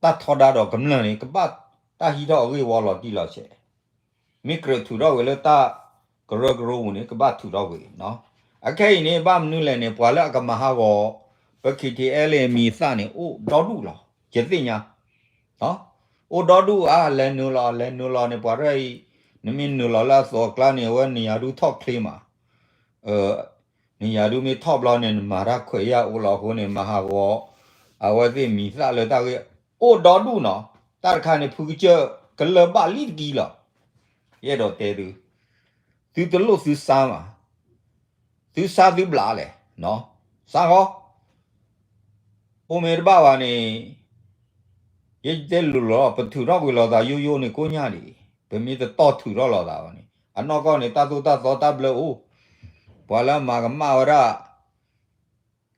တၢ်ထီဒါဒီးကမျၢၢ်န့ၣ် ကဘၣ်တၢ်ဟံးထီၣ်အဂ့ၢ်ဝီလီၤတံၢ်လီၤဆဲး, မ့ၢ်ကြၢးထုးထီၣ်ကွံာ်လၢတၢ်ကရၢကရိပူၤန့ၣ် ကဘၣ်ထုးထီၣ်ကွံာ်နီၤ. အခဲအံၤန့ၣ် ဘၣ်မနုၤလဲၣ်န့ၣ် ပှၤလၢအကမၤဟးဂီၤ ပ ခ့ထံအဲလ့ အမံၤအသၣ်န့ၣ် အိၣ်ဒီဒူၣ်လီၤ ယသ့ၣ်ညါ အိၣ်ဒီဒူၣ်ဧါ လဲၤနုာ်လီၤ လဲၤနုာ်လီၤန့ၣ် ပှၤရဲၣ်အံၤ နမ့ၢ်နုာ်လီၤလၢအသိးအကျါန့ၣ် အဝဲနံၤယၤဒုးထီၣ်ချ့မး နံၤယၤဒုးမ့ၢ်ထီၣ်ဘျီန့ၣ် နမၤတၢ်ခွဲးယာ်အိၣ်လီၤအဃိန့ၣ် မၤဟးဂီၤ အဝဲသ့ၣ်မံၤသၣ်လၢတၢ်ဂ့ၢ် အိၣ်ဒီဒူၣ်နီၤ. တၢ်တခါန့ၣ် ဖုကစၢၢ်ကလၢၤဘၣ်လံတက့ၢ်လီၤ. ယအဲၣ်ဒိးတဲသု သုတလိၣ်သုဆါမး သုဆါသုဘျးလဲၣ် ဆါဃီ အိၣ်မ့ၢ်တဘၣ်ဘၣ်န့ၣ် ယတဲလိၤလိၤလီၤ ပထုးထီၣ်ကွံာ်လိာ်သးယိယိန့ၣ်ကိးညါဒံး ပမ့ၢ်တတီၢ်ထုးထီၣ်လိာ်သးဘၣ်န့ၣ် အနီၢ်ကီၢ်န့ၣ် တၢ်သိၣ်တၢ်သီတၢ်ဘျၢအိၣ် ပှၤလၢအမၤကမၣ်ဝဲဒၣ်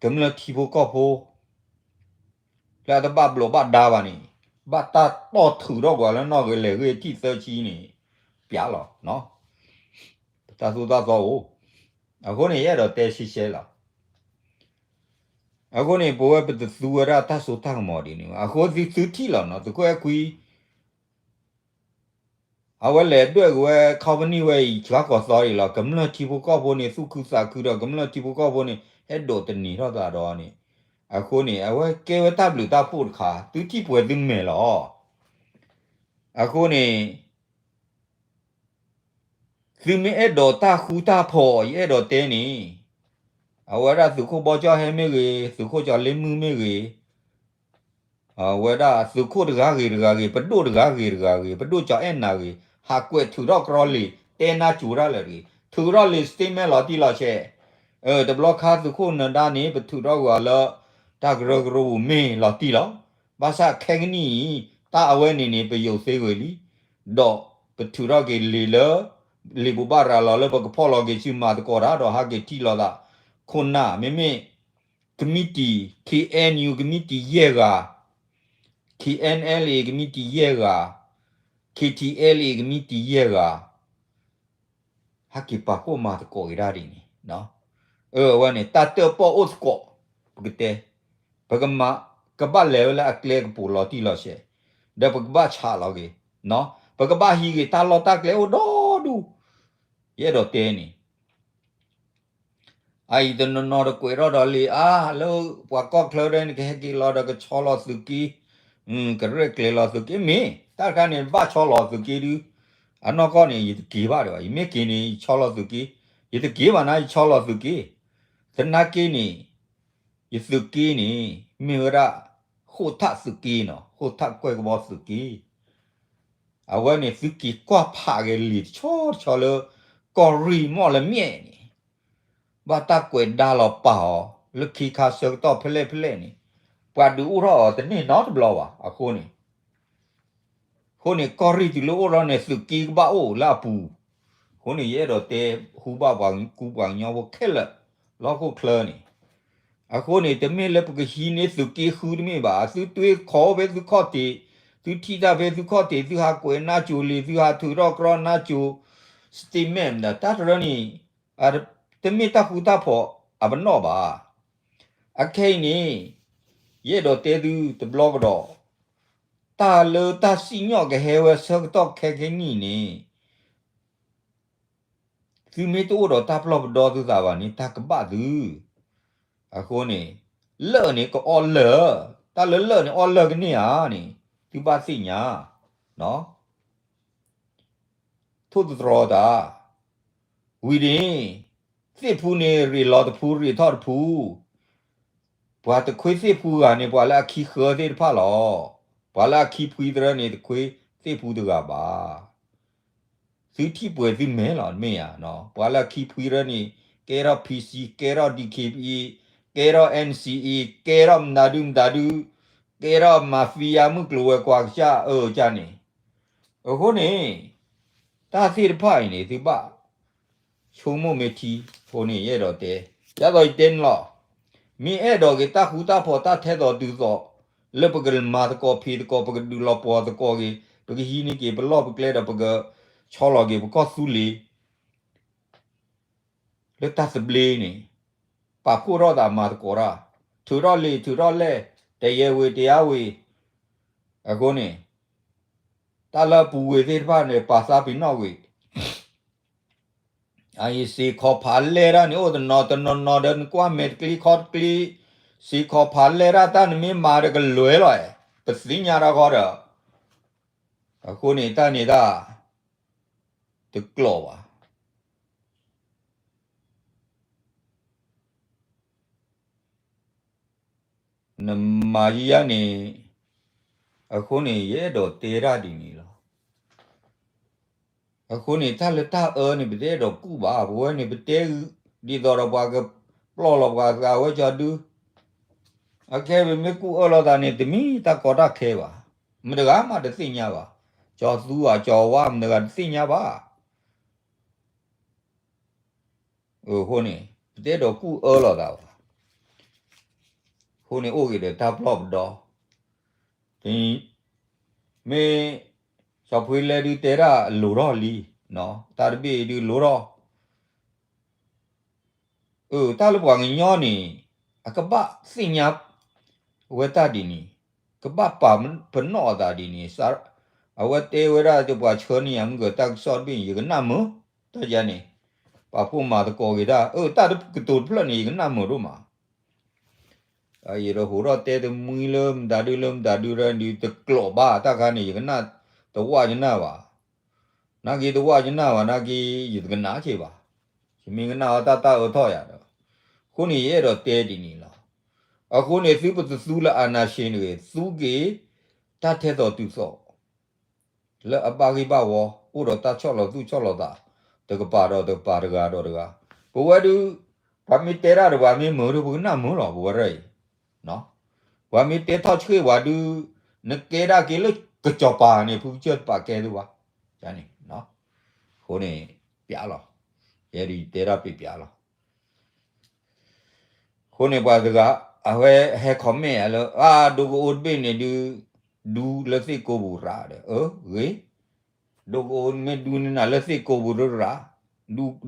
ကမျၢၢ်ထံဖိကီၢ်ဖိ လၢအတဘၣ်ဘျိးဘၣ်ဒါဘၣ်န့ၣ် ဘၣ်တၢ်တီၢ်ထုးထီၣ်ကွံာ်လၢနီၢ်ဂ့ၤလဲၤဂ့ၤထံၣ်သၢဆံန့ၣ် ပျးလီၤ တၢ်သိၣ်တၢ်သီအိၣ် အဃိန့ၣ် ယအဲၣ်ဒိးတဲရှဲရှဲလီၤ. အဃိန့ၣ် ပဝဲပတသူဝဲဒၣ်တၢ်စိတၢ်ကမီၤဒ်န့ၣ် အဃိသုထံၣ်လီၤနီၤ သုးခိၣ်အဲၣ်ခွံ အဝဲလဲၤဒွဲၣ်က့ၤဝဲ company ဝဲအံၤ စှၤကီၢ်သီဒံးလီၤ. ကမျၢၢ်ထံဖိကီၢ်ဖိန့ၣ် သူၣ်ခုသးခုဒီး ကမျၢၢ်ထံဖိကီၢ်ဖိန့ၣ် အဲၣ်ဒိးတန့ၢ်ထီၣ်သးဒီးန့ၣ် အဃိန့ၣ် အဝဲကဲဝဲတၢ်ဘျုးတၢ်ဖှိၣ်တခါ သုထံၣ်ပှဲၤသုမဲာ်လီၤ. အဃိန့ၣ် သုမ့ၢ်အဲၣ်ဒိးတၢ်ဃူတၢ်ဖိး ယအဲၣ်ဒိးတဲန့ၣ် အဝဲဒၣ်သုးခိၣ်ဘီကၠီဟဲမ့ၢ်ဂ့ၤ သုးခိၣ်ကၠီလ့မုၢ်မ့ၢ်ဂ့ၤ အဝဲဒၣ်သုးခိၣ်တဂၤဂ့ၤတဂၤဂ့ၤ ပဒိၣ်တဂၤဂ့ၤတဂၤဂ့ၤ ပဒိၣ်ကၠီအဲၣ်နၤဂ့ၤ ဟးကွဲးထုးထီၣ်ကရီလံာ် တဲနါစူၤတၢ်လၢာ်တဂ့ၤ ထုးထီၣ်လံာ် statement လီၤတံၢ်လီၤဆဲး တဘျီခါသုးခိၣ်နၢၤဒါန့ၣ် ပထုးထီၣ်ကွံာ်အီၤလၢ တၢ်ကရၢကရိပူၤမ့ၢ်လီၤတံၢ်လီၤ. ဘၣ်ဆၣ်ခဲကနံၣ်အံၤ တၢ်အဝဲန့ၣ်န့ၣ် ပယိာ်သ့ဝဲလံ ဒီးပထုးထီၣ်က့ၤလံာ်လၢ လံာ်ဘိးဘၣ်ရၤလီၤလၢပကဖီၣ်လီၤက့ၤဆူမၤသကိးတၢ်ဒီးဟးက့ၤထံၣ်လိာ်သး ခိၣ်နၢ် မ့မ့ၢ် ကမံးတံာ် ခ့ၣ်အဲၣ်ယူၣ် ကမံးတံာ်ယဲၢ်ဂၤ ခ့ၣ်အဲၣ်အလ်အ့ ကမံးတံာ်ယဲၢ်ဂၤ ခ့ၣ်ထံၣ်အဲလ်အ့ ကမံးတံာ်ယဲၢ်ဂၤ ဟဲက့ၤပာ်ဖှိၣ်မၤသကိးက့ၤတၢ်ဒ်န့ၣ် အဝဲန့ၣ် တၢ်တၢၣ်ပီၣ်အိၣ်သကိး ပကတဲ ပကမၤ ကဘၣ်လဲၤဝဲလၢအကျဲကပူၤလီၤတံၢ်လီၤဆဲး ဒီးပကဘၣ်ဆးလီၤက့ၤ ပကဘၣ်ဟံးက့ၤတၢ်လီၢ်တၢ်ကျဲအိၣ်ဒီဒူၣ် ယအဲၣ်ဒိးတဲန့ၣ် အအံၤတနီၤနီၤတကွဲးထီၣ်ဒီးလံာ်အါ လၢပှၤကီၢ်ချၢဒဲန့ၣ် ကဟဲက့ၤလီၤဒီးကဆီလီၤသုးက့ ကရဲၣ်ကျဲၤလီၤသုးက့ မ့ၢ် တၢ်တခါန့ၣ် ဘၣ်ဆီလီၤသုးက့ဒုး အနီၢ်ကီၢ်န့ၣ် ယတက့ၤဘၣ်ဒံးဘၣ် ယမ့ၢ်က့ၤန့ၣ် ယဆီလီၤသုးက့ ယတက့ၤဘၣ်နၤ ယဆီလီၤသုးက့ သု တနာ်က့န့ၣ် ယသုးက့န့ၣ် မ့ၢ်ဝဲဒၣ် ဃိၣ်ထၣ်သုးက့နီၤ, ဃိၣ်ထၣ်ကွဲၢ်ကဘီသုးက့, အဝဲန့ၣ် သုက့ၤကွၢ်ဖးက့ၤလံာ်တဆီတဆီလၢ ကီၢ်ရ့ၣ်မီၣ်လမၠဲၣ်န့ၣ် ဘၣ်တၢ်ကွဲးဒါလီၤပာ်အီၤ လၢခံခါဆၢကတီၢ်ဖဲလဲၣ်ဖဲလဲၣ်န့ၣ် ပှၤဒုးအိၣ်ထီၣ်အီၤတန့ၢ်နီတဘျီဘၣ်. အဃိန့ၣ် အဃိန့ၣ် ကီၢ်ရ့ၣ်တုၤလၢအိၣ်ထီၣ်န့ၣ် သုးက့ကဘၣ်အိၣ်လၢအပူၤ, အဃိန့ၣ် ယအဲၣ်ဒိးတဲ ဟူဘၣ်ပှၤကူပှၤကညီဖိခဲလၢာ် လၢဟီၣ်ခိၣ်ချၢန့ၣ်, အဃိန့ၣ် တမ့ၢ်လၢပကဟံးန့ၢ်သုးက့ဃုတမ့ၢ်ဘၣ်, သုတွ့ခီၣ်ဖဲသုခီၣ်ထံး, သုထံၣ်တၢ်ဖဲသုခီၣ်ထံး, သုဟးကွဲးနါစိၤလံ, သုဟးထုးထီၣ်ကြီနါစိၤ statement ဒီး တၢ်တရၢန့ၣ် တမ့ၢ်တၢ်ဃူတၢ်ဖိးအပနီၣ်ဘၣ်. အခဲအံၤန့ၣ် ယအဲၣ်ဒိးတဲသုတဘျီကဒီး, တၢ်လၢတၢ်စံၣ်ညီၣ်ကဟဲဝဲဆၢကတီၢ်ခဲကနံၣ်န့ၣ် သုမ့ၢ်တအိၣ်ဒီးတၢ်ပလီၢ်ပဒီသုသးဘၣ်န့ၣ် တၢ်ကဘၣ်သု. အဃိန့ၣ် လၢၢ်န့ၣ်ကအီၣ်လၢၢ်, တၢ်လၢလၢၢ်န့ၣ်အီၣ်လၢၢ်ကန့ၢ်ဧါန့ၣ် သုဘၣ်သ့ၣ်ညါ ထိၣ်သတြီၤတၢ်, ဝံၤန့ၣ် သ့ၣ်ဖူန့ၣ်ရ့ၣ်လီၤတဖူရ့ၣ်ထီၣ်တဖူ, ပှၤတခွ့သ့ၣ်ဖူဂၤန့ၣ် ပှၤလၢအခံဃၢသ့ၣ်တဖၣ်လီၤ. ပှၤလၢအခံဖှံသရၢန့ၣ် တခွ့သ့ၣ်ဖူတဂၤဘၣ်. သုထံၣ်ပှဲၤသုမဲာ်လီၤ တမ့ၢ်ဧါ. ပှၤလၢအခံဖှံသရၢန့ၣ် ကဲထီၣ် PC ကဲထီၣ် DKBA ကဲထီၣ် NCA ကဲထီၣ်မတၤဒုမတၤဒု, ကဲထီၣ် mafia မုၢ်ကျိၤဝဲၤကွာ်ကစၢ်အၢကစၢ်န့ၣ်, အဃိန့ၣ် တၢ်သ့ၣ်တဖၣ်အံၤန့ၣ် သုဘၣ်ဆိကမိၣ်မ့ၢ်ထံ, အဃိန့ၣ် ယအဲၣ်ဒိးတဲ, ဒ်သိးယတဲန့ၣ်လီၤ. မ့ၢ်အဲၣ်ဒိးက့ၤတၢ်ဃူတၢ်ဖိး တၢ်ထဲသိးတုၤသိး လၢပကမၤသကိးဖံးသကိး ပကဒုးလီၤပှီၤသကိးက့ၤ ပကဟံးန့ၢ်က့ၤပလီၢ်ပကျဲဒီး ပကဆီလီၤက့ၤပကီၢ်သူလ့ၤ လၢတၢ်သဘျ့န့ၣ် ပာ်ဖှိၣ်ထီၣ်သးမၤသကိးတၢ်, ထုးထီၣ်လံာ်ထုးထီၣ်လဲၢ်, တယဲဝ့ၤတယါဝ့ၤ, အဃိန့ၣ် တၢ်လၢအပူၤကွံာ်သ့ၣ်တဖၣ်န့ၣ် ပာ်သးပ့ၤနီၣ်ကွံာ်, အအံၤစ့ၢ်ခီးဖးလဲၢ်တၢ်န့ၣ် အိၣ်တနီၤတနီၤနီၤဒီး နကွၢ်မဲာ်တကျံခီတကျံ, စ့ၢ်ခီးဖးလဲၢ်တၢ် တၢ်နမ့ၢ်မၤဒီးကလွဲလီၤ, ပသ့ၣ်ညါတၢ်ဃီဒီး, အဃိန့ၣ် တၢ်န့ၣ်တၢ် တကျိးဘၣ်. နမၤယယါန့ၣ်, အဃိန့ၣ် ယအဲၣ်ဒိးတဲတၢ်ဒ်န့ၣ်လီၤ. အဃိန့ၣ် တၢ်လၢတၢ်အၢန့ၣ် ပတအဲၣ်ဒိးကူၣ်ဘၣ်, ပဝဲန့ၣ် ပတဲဒ်သိးဒီးပှၤကပျီၢ်လီၤပှၤသးဝဲကၠီဒု, အခဲပမ့ၢ်ကူၣ်အၢလီၤသးန့ၣ် တမ့ၢ်တၢ်ကီတၢ်ခဲဘၣ်, မတဂၤမးတသ့ၣ်ညါဘၣ်, ကၠီသူဧါကၠီဝါမတဂၤတသ့ၣ်ညါဘၣ်. အဃိန့ၣ် ပတအဲၣ်ဒိးကူၣ်အၢလီၤသးဘၣ်. အဃိန့ၣ် အိၣ်က့ၤဒီးတၢ်ပျီၢ်ပဒီ, မ့ၢ် စီၤဖှ့လဲဒုးတဲတၢ်လိၤထီၣ်လံ, တၢ်တဘ့ၣ်အံၤဒုးလိၤထီၣ် အၢ တၢ်လၢပှၤကညီန့ၣ် အကဘၣ်သ့ၣ်ညါဝဲတၢ်ဒ်န့ၣ်, ကဘၣ်ပာ်ပနီၣ်အသးဒ်န့ၣ်, အဝဲတဲဝဲဒၣ် ပှၤဆှၢန့ၢ်ယၤမုၢ်ကၢၤတၢ်ကစီၣ်တဘ့ၣ်န့ၣ် ယကနၣ်မုာ်, တၢ်ယါန့ၣ် ပာ်ဖှိၣ်မၤသကိးက့ၤတၢ်, အၢ တၢ်ကတိၤတဖျၢၣ်န့ၣ် ယကနၣ်မုာ်ဒိၣ်မး ယတဟူးထီၣ်တဲတမှံလၢမတၤဒုလၢမတၤဒုရၢဒုးတကျိးဘၣ်, တၢ်ခါန့ၣ် ယကနၣ်တဝၣ်ယနၢ်ဘၣ်, နာ်က့တဝၣ်ယနၢ်ဘၣ်, နာ်က့ယတကနၣ်က့ၤဘၣ်, ယမ့ၢ်ကနၣ်အီၤတၢ်တၢ်အၢထီၣ်ယၤဒီး, အဃိန့ၣ် ယအဲၣ်ဒိးတဲဒ်န့ၣ်လီၤ. အဃိန့ၣ် သုပတသူလၢ အာဏာရှင် တဂ့ၤ, သူက့ၤ တၢ်ထဲသိးတုၤသိး လၢအဘၣ်ဂ့ၢ်ဘၣ်ဝီ အိၣ်ဒီးတၢ်ဆီၣ်လီၤသူၣ်ဆီၣ်လီၤသး တကပၤဒီးတကပၤ တဂၤဒီးတဂၤ, ပဝဲဒုး ပှၤမ့ၢ်တဲတၢ်ဒီးပှၤမ့ၢ်မုာ်ဒုး ပကနၣ်မုာ်လီၤ ပဝဲဒၣ်အံၤ, ပှၤမ့ၢ်တဲထီၣ်ဆှ့ၣ်ပှၤဒုး နကဲဒၣ်က့ၤလၢကစီၤပၤန့ၣ် ဖုကစၢၢ်တပာ်ကဲသုဘၣ်, န့ၣ်, အဃိန့ၣ် ပျးလီၤ, ယဲဒုးယတဲတၢ်ပျးပျးလီၤ. အဃိန့ၣ်ပှၤတဂၤ အဝဲဟဲ comment ယၤလၢ အါ ဒိကအိတဘ့ၣ်န့ၣ်ဒုး ဒူလၢသ့ၣ်ကိးပူၤရၤဒီး အၢ ဂ့ၤ, ဒိကအိမ့ၢ်ဒူနၤလၢသ့ၣ်ကိးပူၤဒုးရၤ,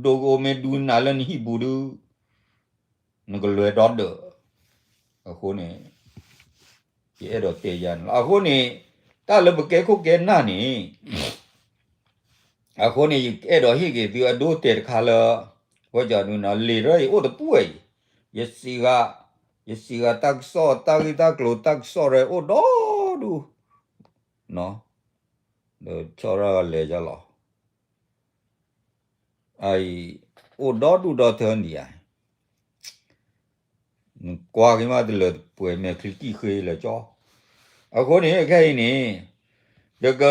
ဒိကအိမ့ၢ်ဒူနၤလၢနဟံၣ်ပူၤဒုး နကလွဲဒီဒၢး, အဃိန့ၣ် ယအဲၣ်ဒိးတဲယၤန့ၣ်လီၤ. အဃိန့ၣ် တၢ်လၢပကဲခိၣ်ကဲနၢ်န့ၣ် အဃိန့ၣ် ယအဲၣ်ဒိးဟ့ၣ်က့ၤသုအဒိတဲာ်တခါလၢ ဝဲကၠီဒုနီၤ လံာ်ရၢအံၤအိၣ်တပူၤဝဲအံၤ, ယစံးဂၤ, ယစံးဂၤတၢ်ကစီၣ် တၢ်ဂ့ၢ်တၢ်ကျိၤ တၢ်ကစီၣ်ရဲအိၣ်ဒီဒူၣ်, ဒီးဆီၣ်ရၣ်လဲၤယလီၤ အံၤ အိၣ်ဒီဒူၣ်ဒီထၢနံၤဧါ, ကွၢ်က့ၤမးတလၢာ်ပှဲၤမဲာ်ချံတံၢ်ဃ့လၢာ်ကၠီ, အဃိန့ၣ် ခဲအံၤန့ၣ် တက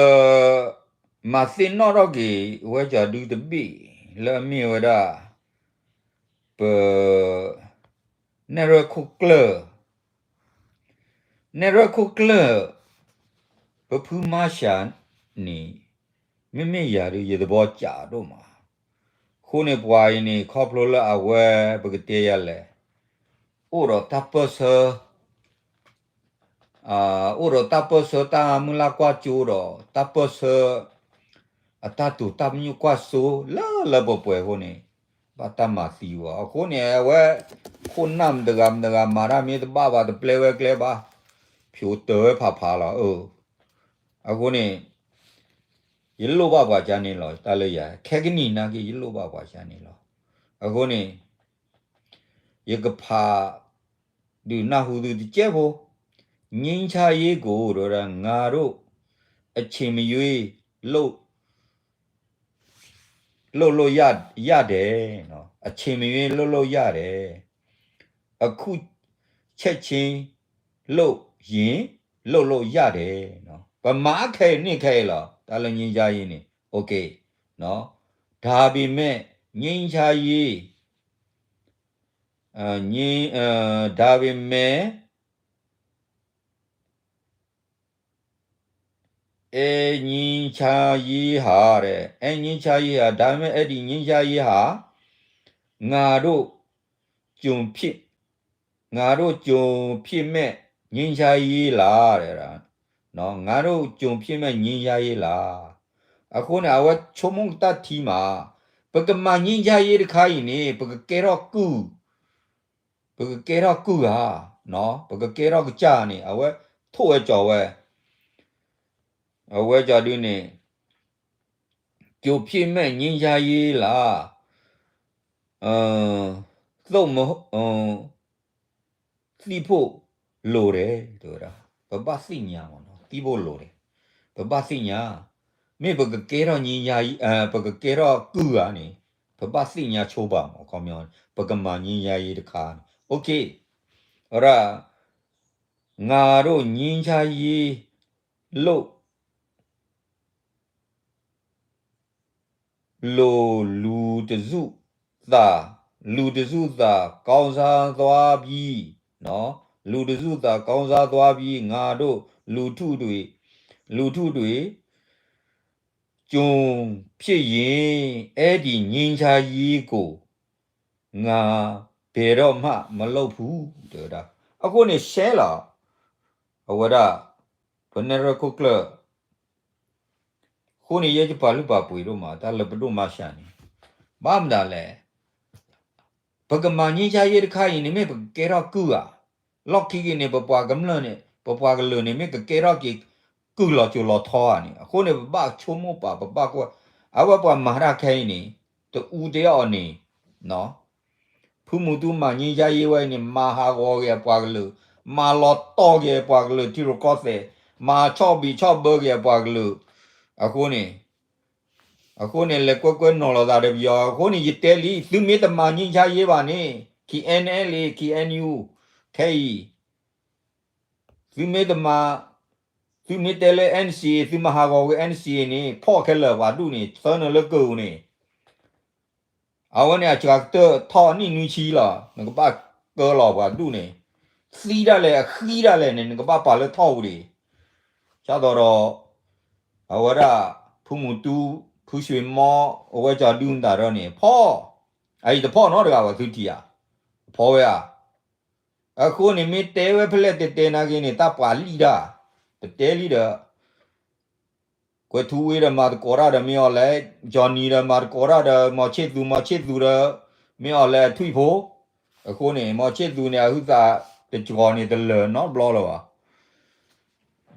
မၤသ့ၣ်နီၣ်ထီၣ်က့ၤ ဝဲကၠီဒုတဘ့ၣ် လၢအမ့ၢ်ဝဲဒၣ် ပ နဲၣ်ရွဲၣ်ခိၣ်ကျၢၢ် နဲၣ်ရွဲၣ်ခိၣ်ကျၢၢ် ပဖုမါစှၤန့ၣ် မ့မ့ၢ်ယၤဒုး ယသဘီကးဒိၣ်မး, အဃိန့ၣ် ပှၤအံၤန့ၣ် ခီဖျိလၢအဝဲ ပကတဲယၤလဲၣ်, အိၣ်ဒီးတၢ်ပၢၢ်ဆၢ အိၣ်ဒီးတၢ်ပၢၢ်ဆၢတၢ်မုၢ်လၢ်ကွၢ်စိဒီး တၢ်ပၢၢ်ဆၢ အတၢ်တိာ်တၢ်ပညိၣ်ကွၢ်စိ လၢလၢပှဲၤပှဲၤအဃိန့ၣ် ဘၣ်တၢ်မၤသံဝဲ အဃိန့ၣ် အဝဲ ခိၣ်နၢ်မတဂၤမတဂၤမၤတၢ်မ့ၢ်တဘၣ်ဘၣ် တပျဲဝဲကျဲဘၣ်, ဖျိတၢ်ဝဲဖးဖးလီၤ, အၢ အဃိန့ၣ် ယလိၣ်ဘၣ်ပှၤကါန့ၣ်လီၤ တၢ်လၢယၤ ခဲကနံၣ်နာ်က့ ယလိၣ်ဘၣ်ပှၤကါန့ၣ်လီၤ, အဃိန့ၣ် ယကဖး ဒုးနၢ်ဟူသုတကဲးဖိ, ငြိမ်းချမ်းရေးကို တဝဲဒၣ် ငါတို့ အချိန်မရွေး လုပ် လုပ်လို့ရ ရတယ်နော် အချိန်မရွေး လုပ်လို့ရတယ် အခုချက်ချင်း လုပ်ရင် လုပ်လို့ရတယ်နော် ပမၤခဲအံၤန့ၣ်ခဲအံၤလီၤ တၢ်လၢ ငြိမ်းချမ်းရေး န့ၣ် OK နော် ဒါပေမဲ့ ငြိမ်းချမ်းရေး ငြိမ်း ဒါပေမဲ့ အဲငြိမ်းချမ်းရေးဟာတဲ့ အဲငြိမ်းချမ်းရေးဟာ ဒါပေမဲ့ အဲ့ဒီငြိမ်းချမ်းရေးဟာ ငါတို့ ကြုံဖြစ် ငါတို့ ကြုံဖြစ်မဲ့ ငြိမ်းချမ်းရေးလားတဲ့ နော် ငါတို့ ကြုံဖြစ်မဲ့ ငြိမ်းချမ်းရေးလား အဃိန့ၣ် အဝဲဆိကမိၣ်တၢ်ထံမး ပကမၤ ငြိမ်းချမ်းရေး တခါအံၤန့ၣ် ပကကဲထီၣ်ကုၢ် ပကကဲထီၣ်ကုၢ်ဧါ ပကကဲထီၣ်ကစၢ်န့ၣ် အဝဲထိၣ်ဝဲကၠီၤဝဲ အဝဲကၠီၤဒုန့ၣ် ကြုံဖြစ်မဲ့ ငြိမ်းချမ်းရေးလား သိဖို့လိုတယ် တဝဲဒၣ် ပဘၣ်သ့ၣ်ညါမး သိဖို့လိုတယ် ပဘၣ်သ့ၣ်ညါ မ့ၢ်ပကကဲထီၣ် ငြိမ်းချမ်းရေး ပကကဲထီၣ်ကုၢ်ဧါန့ၣ် ပဘၣ်သ့ၣ်ညါဆိပာ်မး ခီပညီ ပကမၤ ငြိမ်းချမ်းရေး တခါန့ၣ် OK အဝဲဒၣ် ငါတို့ ငြိမ်းချမ်းရေး လုပ် လို့ လူတစ်စုသာ လူတစ်စုသာ ကောင်းစားသွားပြီနော် လူတစ်စုသာ ကောင်းစားသွားပြီ ငါတို့ လူထုတွေ လူထုတွေ ကြုံဖြစ်ရင် အဲ့ဒီငြိမ်းချမ်းရေးကို ငါဘယ်တော့မှ မလုပ်ဘူး တဲဝဲဒၣ် အဃိန့ၣ် ရှဲလီၤ အဝဲဒၣ် ပနဲၣ်ရွဲၣ်ခိၣ်ကျၢၢ် အဃိန့ၣ် ယဲယပာ်လုၢ်ပာ်ပှ့ၤဒိၣ်မး တၢ်လၢပဒိၣ်မါရှးန့ၣ် ဘၣ်မတၤလဲၣ် ပကမၤ ငြိမ်းချမ်းရေး တခါအံၤန့ၣ် မ့ၢ်ပကကဲထီၣ်ကုၢ်ဧါ လီၢ်ခံက့ၤန့ၣ် ပပှၤကမျၢၢ်န့ၣ် ပပှၤကလုာ်န့ၣ် မ့ၢ်ကကဲထီၣ်က့ၤ ကုၢ်လီၤစိၤလီၤထီဧါန့ၣ် အဃိန့ၣ် ပဘၣ်ဆိကမိၣ်ပာ် ပဘၣ်ကွၢ် အဝဲပှၤမၤတၢ်ခဲအံၤန့ၣ် တအူတအီၣ်န့ၣ် ဖုမူတူမၤ ငြိမ်းချမ်းရေး ဝဲအံၤန့ၣ် မၤဟးဂီၤက့ၤအပှၤကလုာ် မၤလီၤတီၢ်က့ၤအပှၤကလုာ် ထံရူၢ်ကီၢ်သဲး မၤဆီၣ်ဘံၣ်ဆီၣ်ဘၢက့ၤအပှၤကလုာ် အဃိန့ၣ် အဃိန့ၣ် လဲၤကွဲကွဲနီၤလိာ်သးဒီးပယီၤ အဃိန့ၣ် ယတဲလံ သုမ့ၢ်တမၤ ငြိမ်းချမ်းရေး ဘၣ်န့ၣ် KNLA KNU ခဲအံၤ သုမ့ၢ်တမၤ သုမ့ၢ်တဲလၢ NCA သုမၤဟးဂီၤဝဲ NCA န့ၣ် ဖီၣ်ခဲလၢာ်ပှၤဒူၣ်န့ၣ် သၢနုာ်လၢကၢၢ်ပူၤန့ၣ် အဝဲန့ၣ် အစှၤကတၢၢ်ထီၣ်နံၣ်နွံဆံလီၤ နကဘၣ်ကၢလီၤပှၤဒူၣ်န့ၣ် သံဒၣ်လဲာ် အဃံဒၣ်လဲာ်န့ၣ် နကဘၣ်ပာ်လၢထီၣ်ပူၤဒံး ဒ်သိးဒီး အဝဲဒၣ် ဖုမူတူ ဖုဆွ့မီ အဝဲကၠီဒုၣ်မတၤဒီးန့ၣ် ဖီၣ် အအံၤတဖီၣ်နီတဂၤဘၣ် သုထံၣ်ဧါ ဖီၣ်ဝဲဧါ အဃိန့ၣ် မ့ၢ်တဲဝဲဖဲလဲၣ်တဲတဲနာ်က့န့ၣ် တၢ်ပှၤလံၣ်ဒၣ် ပတဲလံဒီး ကွဲၤထူဝ့ဒီးမၤသကိးတၢ်ဒီး မ့ၢ်အီၤလဲၣ် ကၠီနံၤဒီးမၤသကိးတၢ်ဒီး မီၤဆ့ၣ်သူ မီၤဆ့ၣ်သူဒီး မ့ၢ်အီၤလဲၣ်အထွံၣ်ဖိ အဃိန့ၣ် မီၤဆ့ၣ်သူန့ၣ် အဟုသးတကီၤန့ၣ် တလၢာ်နီတဘျီလၢၤဘၣ်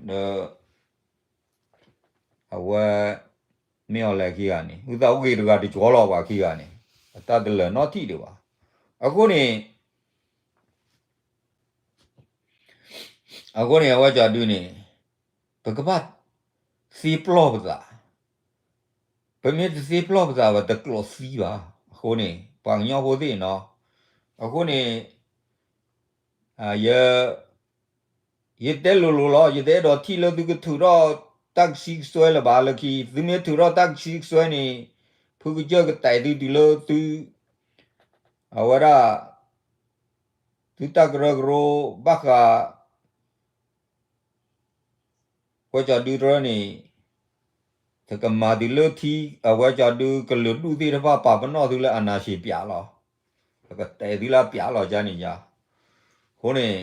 ဒီး အဝဲ မ့ၢ်အီၤလဲၣ်ခံဂၤန့ၣ် ဟုသးအိၣ်ဂ့ၤတဂၤတကီၤလီၤပှၤခံဂၤန့ၣ် အတၢ်တလၢာ်နီထံၣ်ဒံးဘၣ် အဃိန့ၣ် အဃိန့ၣ် အဝဲကၠီဒုန့ၣ် ပကဘၣ်သ့ပျီၢ်ပသး ပမ့ၢ်တသ့ပျီၢ်ပသးဘၣ် တကျိးသံဘၣ် အဃိန့ၣ် ပှၤကညီဖိသ့ၣ်နီၤ အဃိန့ၣ် ယ ယတဲလိၤလိၤလီၤ, ယတအဲၣ်ဒိးထံၣ်လၢသုကထုးထီၣ်တၢ်ကဆံကစွဲလၢၤဘၣ်လၢခံ, သုမ့ၢ်ထုးထီၣ်တၢ်ကဆံကစွဲန့ၣ် ဖုကစၢၢ်ကတဲာ်သုတုၤလၢသု အဝဲဒၣ် သုတၢ်ကရၢကရိဘၣ်ဃး ဝဲကၠီဒုတရၢန့ၣ် တကမၤတုၤလၢထံ အဝဲကၠီဒုကလုာ်ဒူၣ်သ့ၣ်တဖၣ်ပာ်ပနီၣ်သုလၢ အာဏာရှင် ပၠးလီၤ, ကတဲာ်သုလၢပၠးလီၤကန့ၣ်ယါ, အဃိန့ၣ်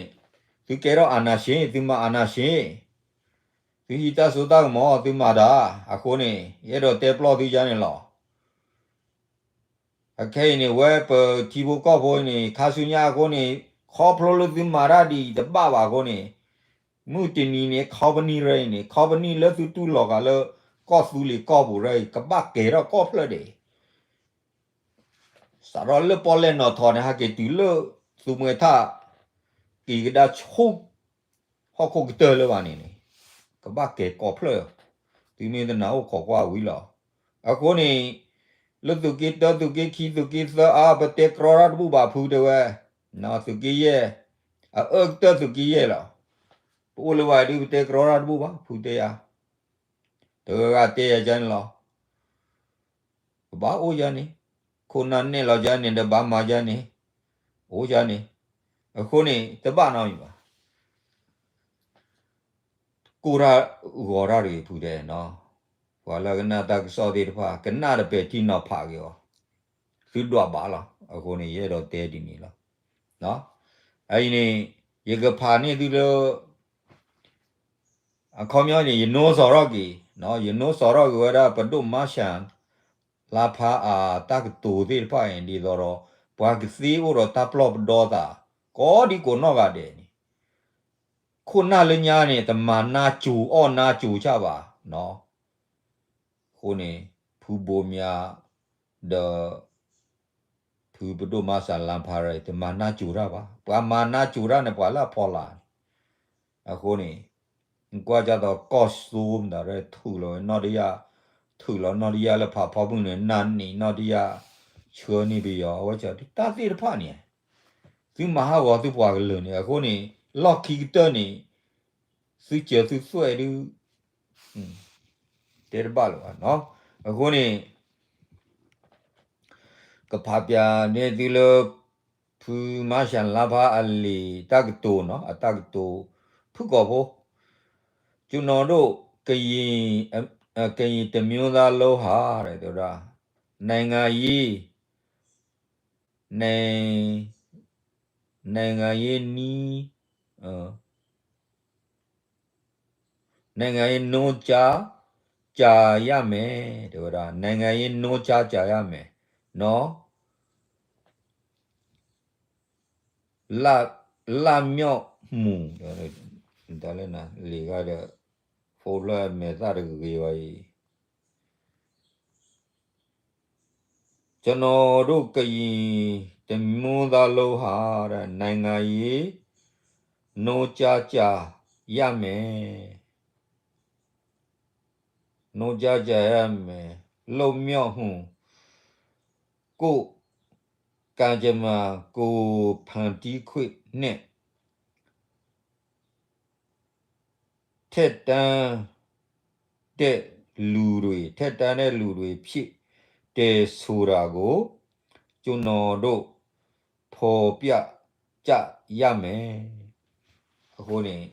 သုကဲထီၣ် အာဏာရှင်, သုမၤ အာဏာရှင်, သုဟံးတၢ်စိတၢ်ကမီၤ သုမၤတၢ်, အဃိန့ၣ် ယအဲၣ်ဒိးတဲပျီၢ်သုယါန့ၣ်လီၤ. အခဲအံၤန့ၣ် ဝဲပထံဖိကီၢ်ဖိအံၤန့ၣ် ခါဆူညါအဃိန့ၣ် ခီဖျိလၢသုမၤတၢ်ဒ်အံၤတဘၣ်ဘၣ်အဃိန့ၣ် မုၢ်တနံၤန့ၣ် company ရၢအံၤန့ၣ် company လၢသုတူၢ်လိာ်ဃာ်လၢ ကီၢ်သူလ့ၤကီၢ်ပူၤရၢအံၤ ကဘၣ်ကဲၤထီၣ်ကီၢ်ဖျၢၣ်ဒဲး စးထီၣ်လၢပီၣ်လဲၣ်နီၣ်ထိးန့ၣ် ဟဲက့ၤတုၤလၢ သူမှဲထၣ် က့ၤကဒါဆိ ဟီၣ်ခိၣ်ကတၢၢ်လၢၤဘၣ်န့ၣ်န့ၣ် ကဘၣ်ကဲၤကီၢ်ဖျၢၣ်, သုမ့ၢ်တနာ်အိၣ်ခိးကွၢ်ဝံၤလီၤ. အဃိန့ၣ် လၢသုးက့တၢ သုးက့ခံ သုးက့သၢအါ ပတဲကြီတၢ်တဘူၣ်ဘၣ်ဖုတဲဝဲ, သုးက့ယဲၢ်, အအၢကတၢၢ်သုးက့ယဲၢ်လီၤ. ပအိၣ်လၢၤဘၣ်ဒုး ပတဲကြီတၢ်တဘူၣ်ဘၣ် ဖုတဲယါ, တဂၤဂၤတဲယၤကန့ၣ်လီၤ. ကဘၣ်အိၣ်ယါန့ၣ်, ခိၣ်နၢ်နဲၣ်လီၤယါန့ၣ် ဒီးဘၣ်မၤယါန့ၣ်, အိၣ်ယါန့ၣ်, အဃိန့ၣ် တဘၣ်နီတမံၤဘၣ်. ကိၢ်တၢ်ဂီၤတၢ်တဂ့ၤဖုတဲနီၤ, ပှၤလၢကနၣ်တၢ်ကစီၣ်သ့ၣ်တဖၣ် ကနၣ်တပဲာ်ထံနီၤဖးက့ၤအီၤ, သုဒွးဘၣ်လီၤ. အဃိန့ၣ် ယအဲၣ်ဒိးတဲဒ်န့ၣ်လီၤ. အအံၤန့ၣ် ယကဖးန့ၢ်သုလၢ အခီပညီန့ၣ် ယနိးစီၤထီၣ်က့ၤ, ယနိးစီၤထီၣ်က့ၤဝဲဒၣ် ပဒိၣ်မါၡၣ်လါဖါအတၢ်ကတိၤသ့ၣ်တဖၣ်အံၤ ဒ်သိးဒီး ပှၤကသ့အိၣ်ဒီးတၢ်ပျီၢ်ပဒီသး ကိးဒံကိးနီၢ်ဂၤဒဲးန့ၣ်, ခိၣ်နၢ်လၢညါန့ၣ် တမၤနါစိၤအီၣ်နါစိၤဆၣ်ဘၣ်. အဃိန့ၣ် ဖုဘိမၠး ဒီး ဖုပဒိၣ်မါၡၣ်လါဖါရၢ တမၤနါစိၤတၢ်ဘၣ်. ပှၤမၤနါစိၤတၢ်န့ၣ် ပှၤလၢအဖီလာ်န့ၣ်. အဃိန့ၣ် နကွၢ်ကၢ်သိးကီၢ်စိမတၤရဲ ထုးလီၤဝဲနီၣ်တယၢ်, ထုးလီၤနီၣ်တယၢ်လၢဖးဖီမုၢ်န့ၣ် နၢ်နံၣ်နီၣ်တယၢ်, ဆှၢန့ၢ်ပယီၤ အဝဲဒၣ်တၢ်သ့ၣ်တဖၣ်န့ၣ် သုမၤဟးဂီၤသုပှၤကလုာ်န့ၣ် အဃိန့ၣ် လီၢ်ခံကတၢၢ်န့ၣ် သုစၢၤသုသွဲၣ်ဒုး တဲတဘၣ်လၢၤဘၣ်. အဃိန့ၣ် ကဖးပၠးန့ၢ်သုလၢ ဖုမါၡၣ်လါဖါအလံာ်တၢ်ကတိၤနီၤ, အတၢ်ကတိၤ ဖုကီၢ်ဖိ, ကျွန်တော်တို့ ကရင်, ကရင်တစ်မျိုးသားလုံးဟာ တဲဝဲဒၣ် နိုင်ငံရေး, နိုင်ငံ, နိုင်ငံရေးနည်း, နိုင်ငံရေး နှုတ်ကြားကြရမယ် တဲဝဲဒၣ် နိုင်ငံရေး နှုတ်ကြားကြရမယ် နော် လ, လမျော်မူ, တၢ်လၢနၤ လံာ်ဂၤဒီး ဖိလၢအမဲာ်သၣ်တဂ့ၤဝဲအံၤ ကျွန်တော်တို့ ကရင်တစ်မျိုးသားလုံးဟာ နိုင်ငံရေး နှုတ်ကြားကြရမယ် နှုတ်ကြားကြရမယ် လွတ်မြောက်မှု ကိုယ့်ကံကြမ္မာ ကိုယ်ဖန်တီးခွင့်နဲ့ ထက်တန်းတဲ့လူတွေ, ထက်တန်းတဲ့လူတွေဖြစ်တယ်ဆိုတာကို ကျွန်တော်တို့ ဖော်ပြကြရမယ်. အဃိန့ၣ်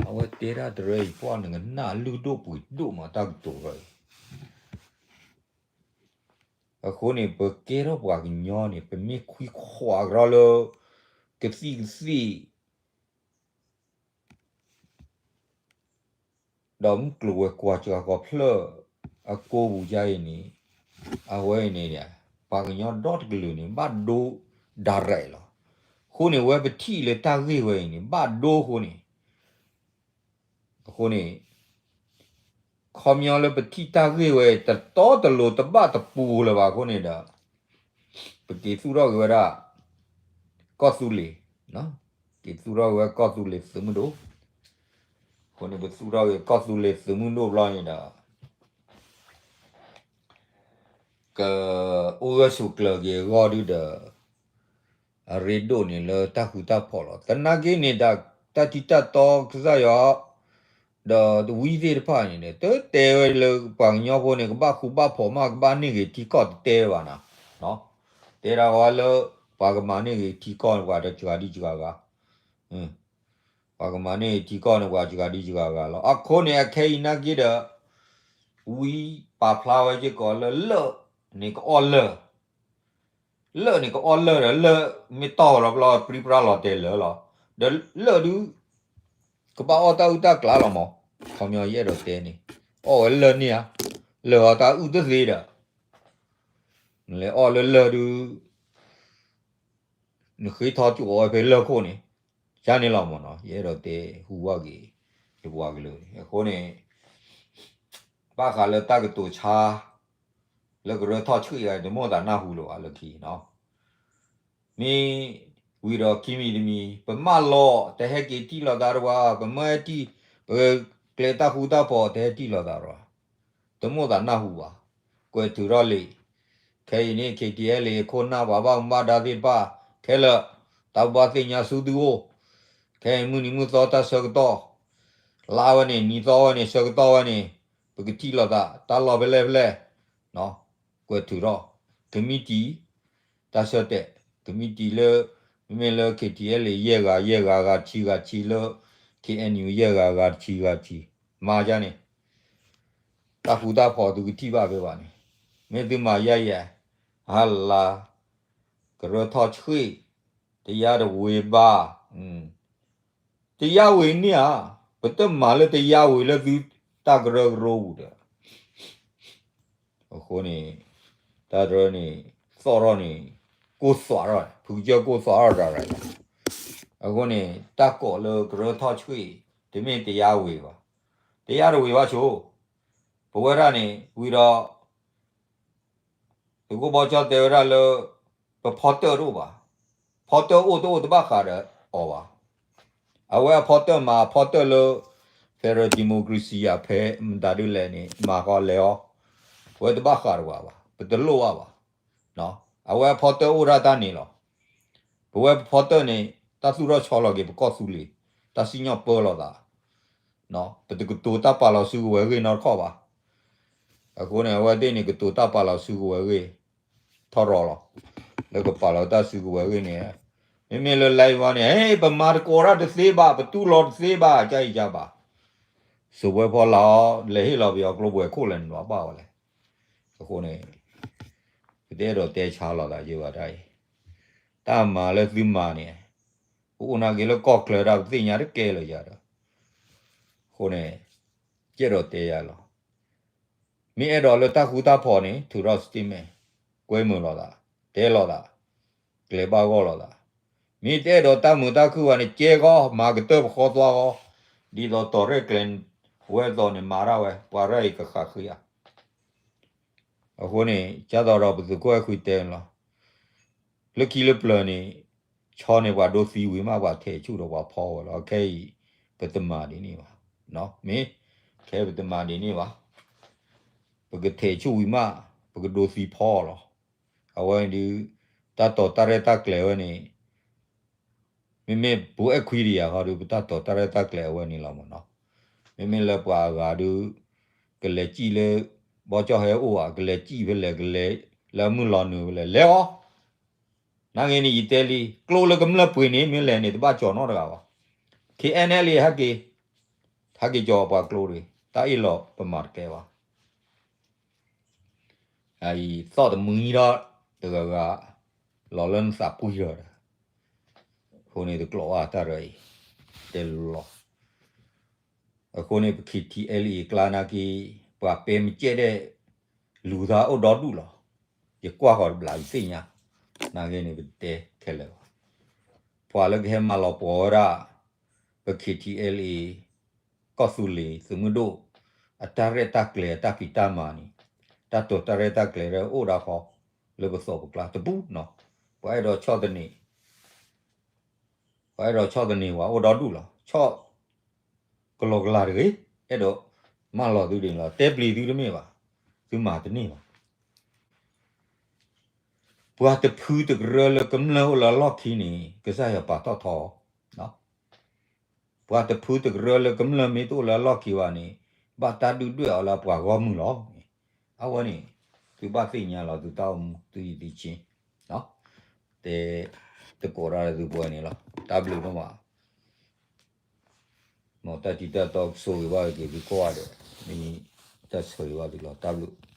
အဝဲတဲဒၣ်တရၢအံၤ ပှၢ်နကနၣ်လုၢ်ဒိၣ်ပှ့ၤဒိၣ်မး တၢ်ကတိၤဝဲအံၤ အဃိန့ၣ် ပကဲထီၣ်ပှၤကညီန့ၣ် ပမ့ၢ်ခွံခွးကရီလၢ ကသံၣ်ကသ့ၣ် ဒီးမုၢ်ကျိၤဝဲၤကွာ်စှၤကီးဖျၢၣ်အကိးပူၤယါအံၤန့ၣ် အဝဲအံၤန့ၣ် ပှၤကညီဒီတကလုာ်န့ၣ် ဘၣ်ဒိဒၣ်ရဲၣ်လီၤ. အဃိန့ၣ် ဝဲပထံၣ်လၢတၢ်ဂ့ၢ်ဝဲအံၤန့ၣ် ဘၣ်ဒိအဃိန့ၣ် အဃိန့ၣ် ခီပညီလၢပထံၣ်တၢ်ဂ့ၢ်ဝဲ တတီတလိၤတဘၣ်တပူၤလၢၤဘၣ်အဃိန့ၣ်ဒီး ပက့ၤသူၣ်ထီၣ်က့ၤဝဲဒၣ် ကီၢ်သူလ့ၤ, က့ၤသူၣ်ထီၣ်က့ၤဝဲကီၢ်သူလ့ၤသုးမုၢ်ဒိၣ်, အဃိန့ၣ် ပသူၣ်ထီၣ်က့ၤကီၢ်သူလ့ၤသုးမုၢ်ဒိၣ်ဘျီန့ၣ်ဒီး ကအိၣ်ဂၢၢ်ဆိးကျၢၤက့ၤအဂီၢ်ဒုဒီး အရ့ဒိၣ်န့ၣ်လၢတၢ်ဃူတၢ်ဖိးလီၤ. သနာ်က့န့ၣ် တၢ်ထံတၢ်တီကစၢ်ယွၤ ဒီးတဝံသ့ၣ်တဖၣ်န့ၣ် တတဲဝဲလၢပှၤကညီဖိန့ၣ် ကဘၣ်ဃူဘၣ်ဖိးမး ကဘၣ်န့ၢ်ဂ့ၤထံကီၢ်တတဲဘၣ်နီၤ. တဲဒၣ်ဝဲလၢ ပှၤကမၤန့ၢ်ဂ့ၤထံကီၢ်န့ၣ် ပှၤတစှၤဒံးစှၤဂၤ ပှၤကမၤန့ၢ်ထံကီၢ်န့ၣ် ပှၤစှၤဒံးစှၤဂၤလီၤ. အဃိန့ၣ် အခဲအံၤနာ်က့ဒီး ဝံပာ်ဖျါဝဲစ့ၢ်ကီးလၢလၢၢ်န့ၣ်ကအီၣ်လၢၢ်, လၢၢ်န့ၣ်ကအီၣ်လၢၢ်ဒီး လၢၢ်မ့ၢ်တီၢ်ဝဲလီၤဘျီ ပြံပြါလီၤတဲာ်လၢာ်လီၤ. ဒီးလၢၢ်ဒုး ကဘၣ်အီၣ်တၢ်အုၣ်တၢ်ကျါလီၤမး. ခီပညီယအဲၣ်ဒိးတဲန့ၣ် အီၣ်ဝဲလၢၢ်န့ၣ်ဧါ, လၢၢ်အီၣ်တၢ်အုၣ်တသ့ဒီး နလဲၤအီၣ်လၢလၢၢ်ဒုး နဃ့ထီၣ်ကၠိအီၣ်ဝဲဖဲလၢၢ်ခိၣ်န့ၣ် ယါန့ၣ်လီၤမးနီၤ. ယအဲၣ်ဒိးတဲဟူးဝဲက့ၤ ယပှၤကလုာ်န့ၣ် အဃိန့ၣ် ဘၣ်ဃးလၢတၢ်ကတိၤဆါ လၢကရၢထီၣ်ဆှံၣ်ဂၤ တမိၣ်သးနၢ်ဟူလၢၤဘၣ်လၢခံနီၤ. မ့ၢ်ဝံၤဒီးခံမံၤတမံၤ ပမၢလီၤ တဟဲက့ၤထံၣ်လိာ်သးတဝါ, ပမၢထံၣ် ပကျဲတၢ်ဃူတၢ်ဖိး တဟဲထံၣ်လိာ်သးတဝါ, တမိၣ်သးနၢ်ဟူဘၣ်. ကွဲးထုးထီၣ်လံာ်, ခဲအံၤန့ၣ် KTLA ခိၣ်နၢ်ပှၤဘၣ်မူဘၣ်ဒါသ့ၣ်တဖၣ် ခဲလၢာ် တၢ်ဘၣ်သ့ၣ်ညါဆူသုအိၣ်, ခဲအံၤမုၢ်နံၤမုၢ်သီတၢ်ဆၢကတီၢ် လါဝဲန့ၣ် နံၤသီဝဲန့ၣ် ဆၢကတီၢ်ဝဲန့ၣ် ပကထံၣ်လိာ်သး တၢ်လီၢ်ဖဲလဲၣ်ဖဲလဲၣ် ကွဲးထုးထီၣ် ကမံးတံာ် တၢ်ဆၢတဲာ် ကမံးတံာ်လၢ မ့မ့ၢ်လၢ KTLA ယဲၢ်ဂၤ ယဲၢ်ဂၤ ဂၤတဆံ ဂၤတဆံလၢ KNU ယဲၢ်ဂၤ ဂၤတဆံ ဂၤတဆံ မၤယါန့ၣ် တၢ်ဃူတၢ်ဖိးသုကထံၣ်ဘၣ်ဖဲဘၣ်န့ၣ် မ့ၢ်သုမၤယါယဲၢ် ဟါလါ ကရၢထီၣ်ဆှံၣ် တယါတဝ့ၤဘၣ် တယါဝ့ၤန့ၣ်ဧါ, ပတမၤလၢတယါဝ့ၤလၢသုတၢ်ကရၢကရိပူၤဒီး အဃိန့ၣ် တၢ်တရၢန့ၣ် သီၣ်ထီၣ်န့ၣ် ကိၢ်သွးထီၣ် ဖုကစၢၢ်ကိၢ်သွးထီၣ်တၢ်ရၢ်, အဃိန့ၣ် တၢ်ကိးလၢကရၢထီၣ်ဆှံၣ် တမ့ၢ်တယါဝ့ၤဘၣ်, တယါတဝ့ၤဘၣ်ဆိ, ပဝဲဒၣ်န့ၣ် ဝံၤဒီး သုးခိၣ်ဘီကၠီတဲဝဲဒၣ်လၢ ပဖီတၢၣ်တအိၣ်ဘၣ်, ဖီတၢၣ်အိၣ်တအိၣ်တဘၣ်ဃးဒီးအီၤဘၣ်, အဝဲအဖီတၢၣ်မၤအဖီတၢၣ်လၢ federal democracy အဖဲမတၤဒ်လဲၣ်န့ၣ် မၤဃီလဲၤအီၤ, ပဝဲတဘၣ်ဃးတဝၤဘၣ်, ပတလိၣ်ဘၣ်ဘၣ်, အဝဲအဖီတၢၣ်အိၣ်ဒၣ်တၢ်န့ၣ်လီၤ, ပဝဲပဖီတၢၣ်န့ၣ် တၢ်သူၣ်ထီၣ်ဆီလီၤက့ၤပကီၢ်သူလ့ၤ, တၢ်စံၣ်ညီၣ်ပၢလီၤသး ပတကတိၤတၢ်ပာ်လီၤစုကဝဲၤဂ့ၢ်နီတခီၣ်ဘၣ်, အဃိန့ၣ် အဝဲသ့ၣ်န့ၣ် ကတိၤတၢ်ပာ်လီၤစုကဝဲၤဂ့ၢ် ထီၣ်ရီလီၤ, လၢကပာ်လီၤတၢ်စုကဝဲၤဂ့ၢ်န့ၣ်, မ့မ့ၢ်လၢ live န့ၣ် ပမၤတကိးတၢ်တသ့ဘၣ်, ပတူၢ်လိာ်တသ့ဘၣ်, ကၢ်အံၤကၢ်ဘၣ်, စိာ်ဝဲဖီလာ်အီၤ လဲၤဟ့ၣ်လီၤပယီၤကျိပှဲၤခိၣ်လဲၣ်န့ၣ်ဘၣ်ဘၣ်ဝဲလဲၣ်, အဃိန့ၣ် ပတအဲၣ်ဒိးတဲဆါလိာ်သးယဲဘၣ်တၢ်အံၤ, တၢ်မၤလၢသုမၤန့ၣ်, ပအိၣ်နာ်က့ၤလၢကီၢ်ချၢဒၣ် ပသ့ၣ်ညါတကဲလၢၤယၤဒီး, အဃိန့ၣ် ယအဲၣ်ဒိးတဲယၤလီၤ, မ့ၢ်အဲၣ်ဒိးလၢတၢ်ဃူတၢ်ဖိးန့ၣ် ထုးထီၣ် statement ကွဲမုာ်လိာ်သး, တဲလိာ်သး, ကျဲၤဘၣ်ဂီၢ်လိာ်သး, မ့ၢ်တအဲၣ်ဒိးတၢ်မုာ်တၢ်ခုၣ်ဘၣ်န့ၣ် ကဲဃီ မၤကတၢၢ်ပဃီသွါဃီ, ဒ်သိးတီၤရဲၣ်ကျဲၤဝဲအသိးန့ၣ် မၤတၢ်ဝဲ ပှၤရဲၣ်အံၤကဃးဃ့ဧါ အဃိန့ၣ် ကၢ်သိးဒီးပသုးခိၣ်အဲၣ်ခွံတဲလီၤ, လၢခံလၢပျၢၤန့ၣ် ဆီန့ၣ်ပှၤဒိသံဝံၤမး ပှၤထဲးဆူၣ်ဒီးပှၤဖီဝဲလီၤ. ခဲအံၤ ပတမၤဒ်န့ၣ်ဘၣ်, မ့ၢ် ခဲပတမၤဒ်န့ၣ်ဘၣ်, ပကထဲးဆူၣ်ဝံၤမး ပကဒိသံဖီလီၤ. အဝဲဒုး တၢ်တီၤတၢ်ရဲၣ်တၢ်ကျဲၤဝဲန့ၣ် မ့မ့ၢ်ပအဲၣ်ခွံဒံးယၤဃီဒီး ပတၢ်တီၤတၢ်ရဲၣ်တၢ်ကျဲၤအဝဲန့ၣ်လီၤမးနီၤ. မ့မ့ၢ်လၢပှၤအဂၤဒီး ကလဲၤစံၣ်လၢ ဘီကၠီၣ်ဟဲအိၣ်ဧါ, ကလဲၤစံၣ်ဖဲလဲၣ်, ကလဲၤလၢအမုၢ်လီၤနုာ်ဖဲလဲၣ်, လဲၤအီၤ. နာ်က့န့ၣ် ယတဲလံ, ကျိလၢကမျၢၢ်ပှ့ၤန့ၣ် မ့ၢ်လဲၣ်န့ၣ် တဘၣ်ကၠီၤနီတဂၤဘၣ်. ခဲအံၤန့ၣ်လံ ဟဲက့ၤ, ဟဲက့ၤကၠီၤပှၤကျိတဂ့ၤ, တၢ်အ့ၣ်လိာ်ပမၤတကဲဘၣ်. အံၤသီၣ်တမှံထီၣ်တဂၤဂၤ လီၤလၢနသးပှံၢ်ထီၣ်ဒီး အဃိန့ၣ်တကျိးဘၣ်တၢ်ရၢအံၤ တဲလီၤ. အဃိန့ၣ် ပ K T L A အကျါနာ်က့ ပှၤပဲမကဲဒဲး လူၤသးအိၣ်ဒီဒူၣ်လီၤ. ယကွၢ်ဃီၤတဘျီယသ့ၣ်ညါ, နာ်က့န့ၣ် ပတတဲခဲလၢာ်ဘၣ်. ပှၤလၢကဟဲမၤလီၤပှီၤဝဲဒၣ် ပ K T L A ကီၢ်သူလ့ၤသုးမုၢ်ဒိၣ် အတၢ်ရဲၣ်တၢ်ကျဲၤအတၢ်ဖံးတၢ်မၤန့ၣ်, တၢ်တိာ်တၢ်ရဲၣ်တၢ်ကျဲၤအိၣ်ဒၣ်ဃီ လၢပသီၣ်ပကျါတပူၤနီၤ. ပှၤအဲၣ်ဒိးဆီၣ်သနံး ပှၤအဲၣ်ဒိးဆီၣ်သနံးဝဲအိၣ်ဒီဒူၣ်လီၤ. ဆီၣ်ကလီကလီတဂ့ၤ, အဲၣ်ဒိးမၢလီၤသုဒ်န့ၣ်လီၤ. တဲပျံၤသုတမ့ၢ်ဘၣ်, သုမၤတန့ၢ်ဘၣ်. ပှၤတဖုတကရၢလၢကမျၢၢ်အိၣ်လၢအလီၢ်ခံန့ၣ် ကစၢ်ယွၤပာ်ထီၣ်ထီအီၤ, ပှၤတဖုတကရၢလၢကမျၢၢ်မ့ၢ်တအိၣ်လၢအလီၢ်ခံဘၣ်န့ၣ် ဘၣ်တၢ်ဒုၣ်ဒွဲၣ်အီၤလၢအပှၤဂီၢ်မုၢ်လီၤ. အဝဲန့ၣ် သုဘၣ်သ့ၣ်ညါလီၤသုတၢ်အိၣ်မူသုယံၤသုဆ့, တဲ, တကိးတၢ်ဒီးသုပဝဲန့ၣ်လီၤ. တၢ်ဘျုးဒိၣ်မး, မ်တၢ်ထံၣ်တၢ်တီကဆိၣ်ဂ့ၤဘၣ်က့ၤသုကိးဂၤဒဲး, မ့ၢ်တၢ်ဆိၣ်ဂ့ၤဘၣ်သုလီၤ. တၢ်ဘျုး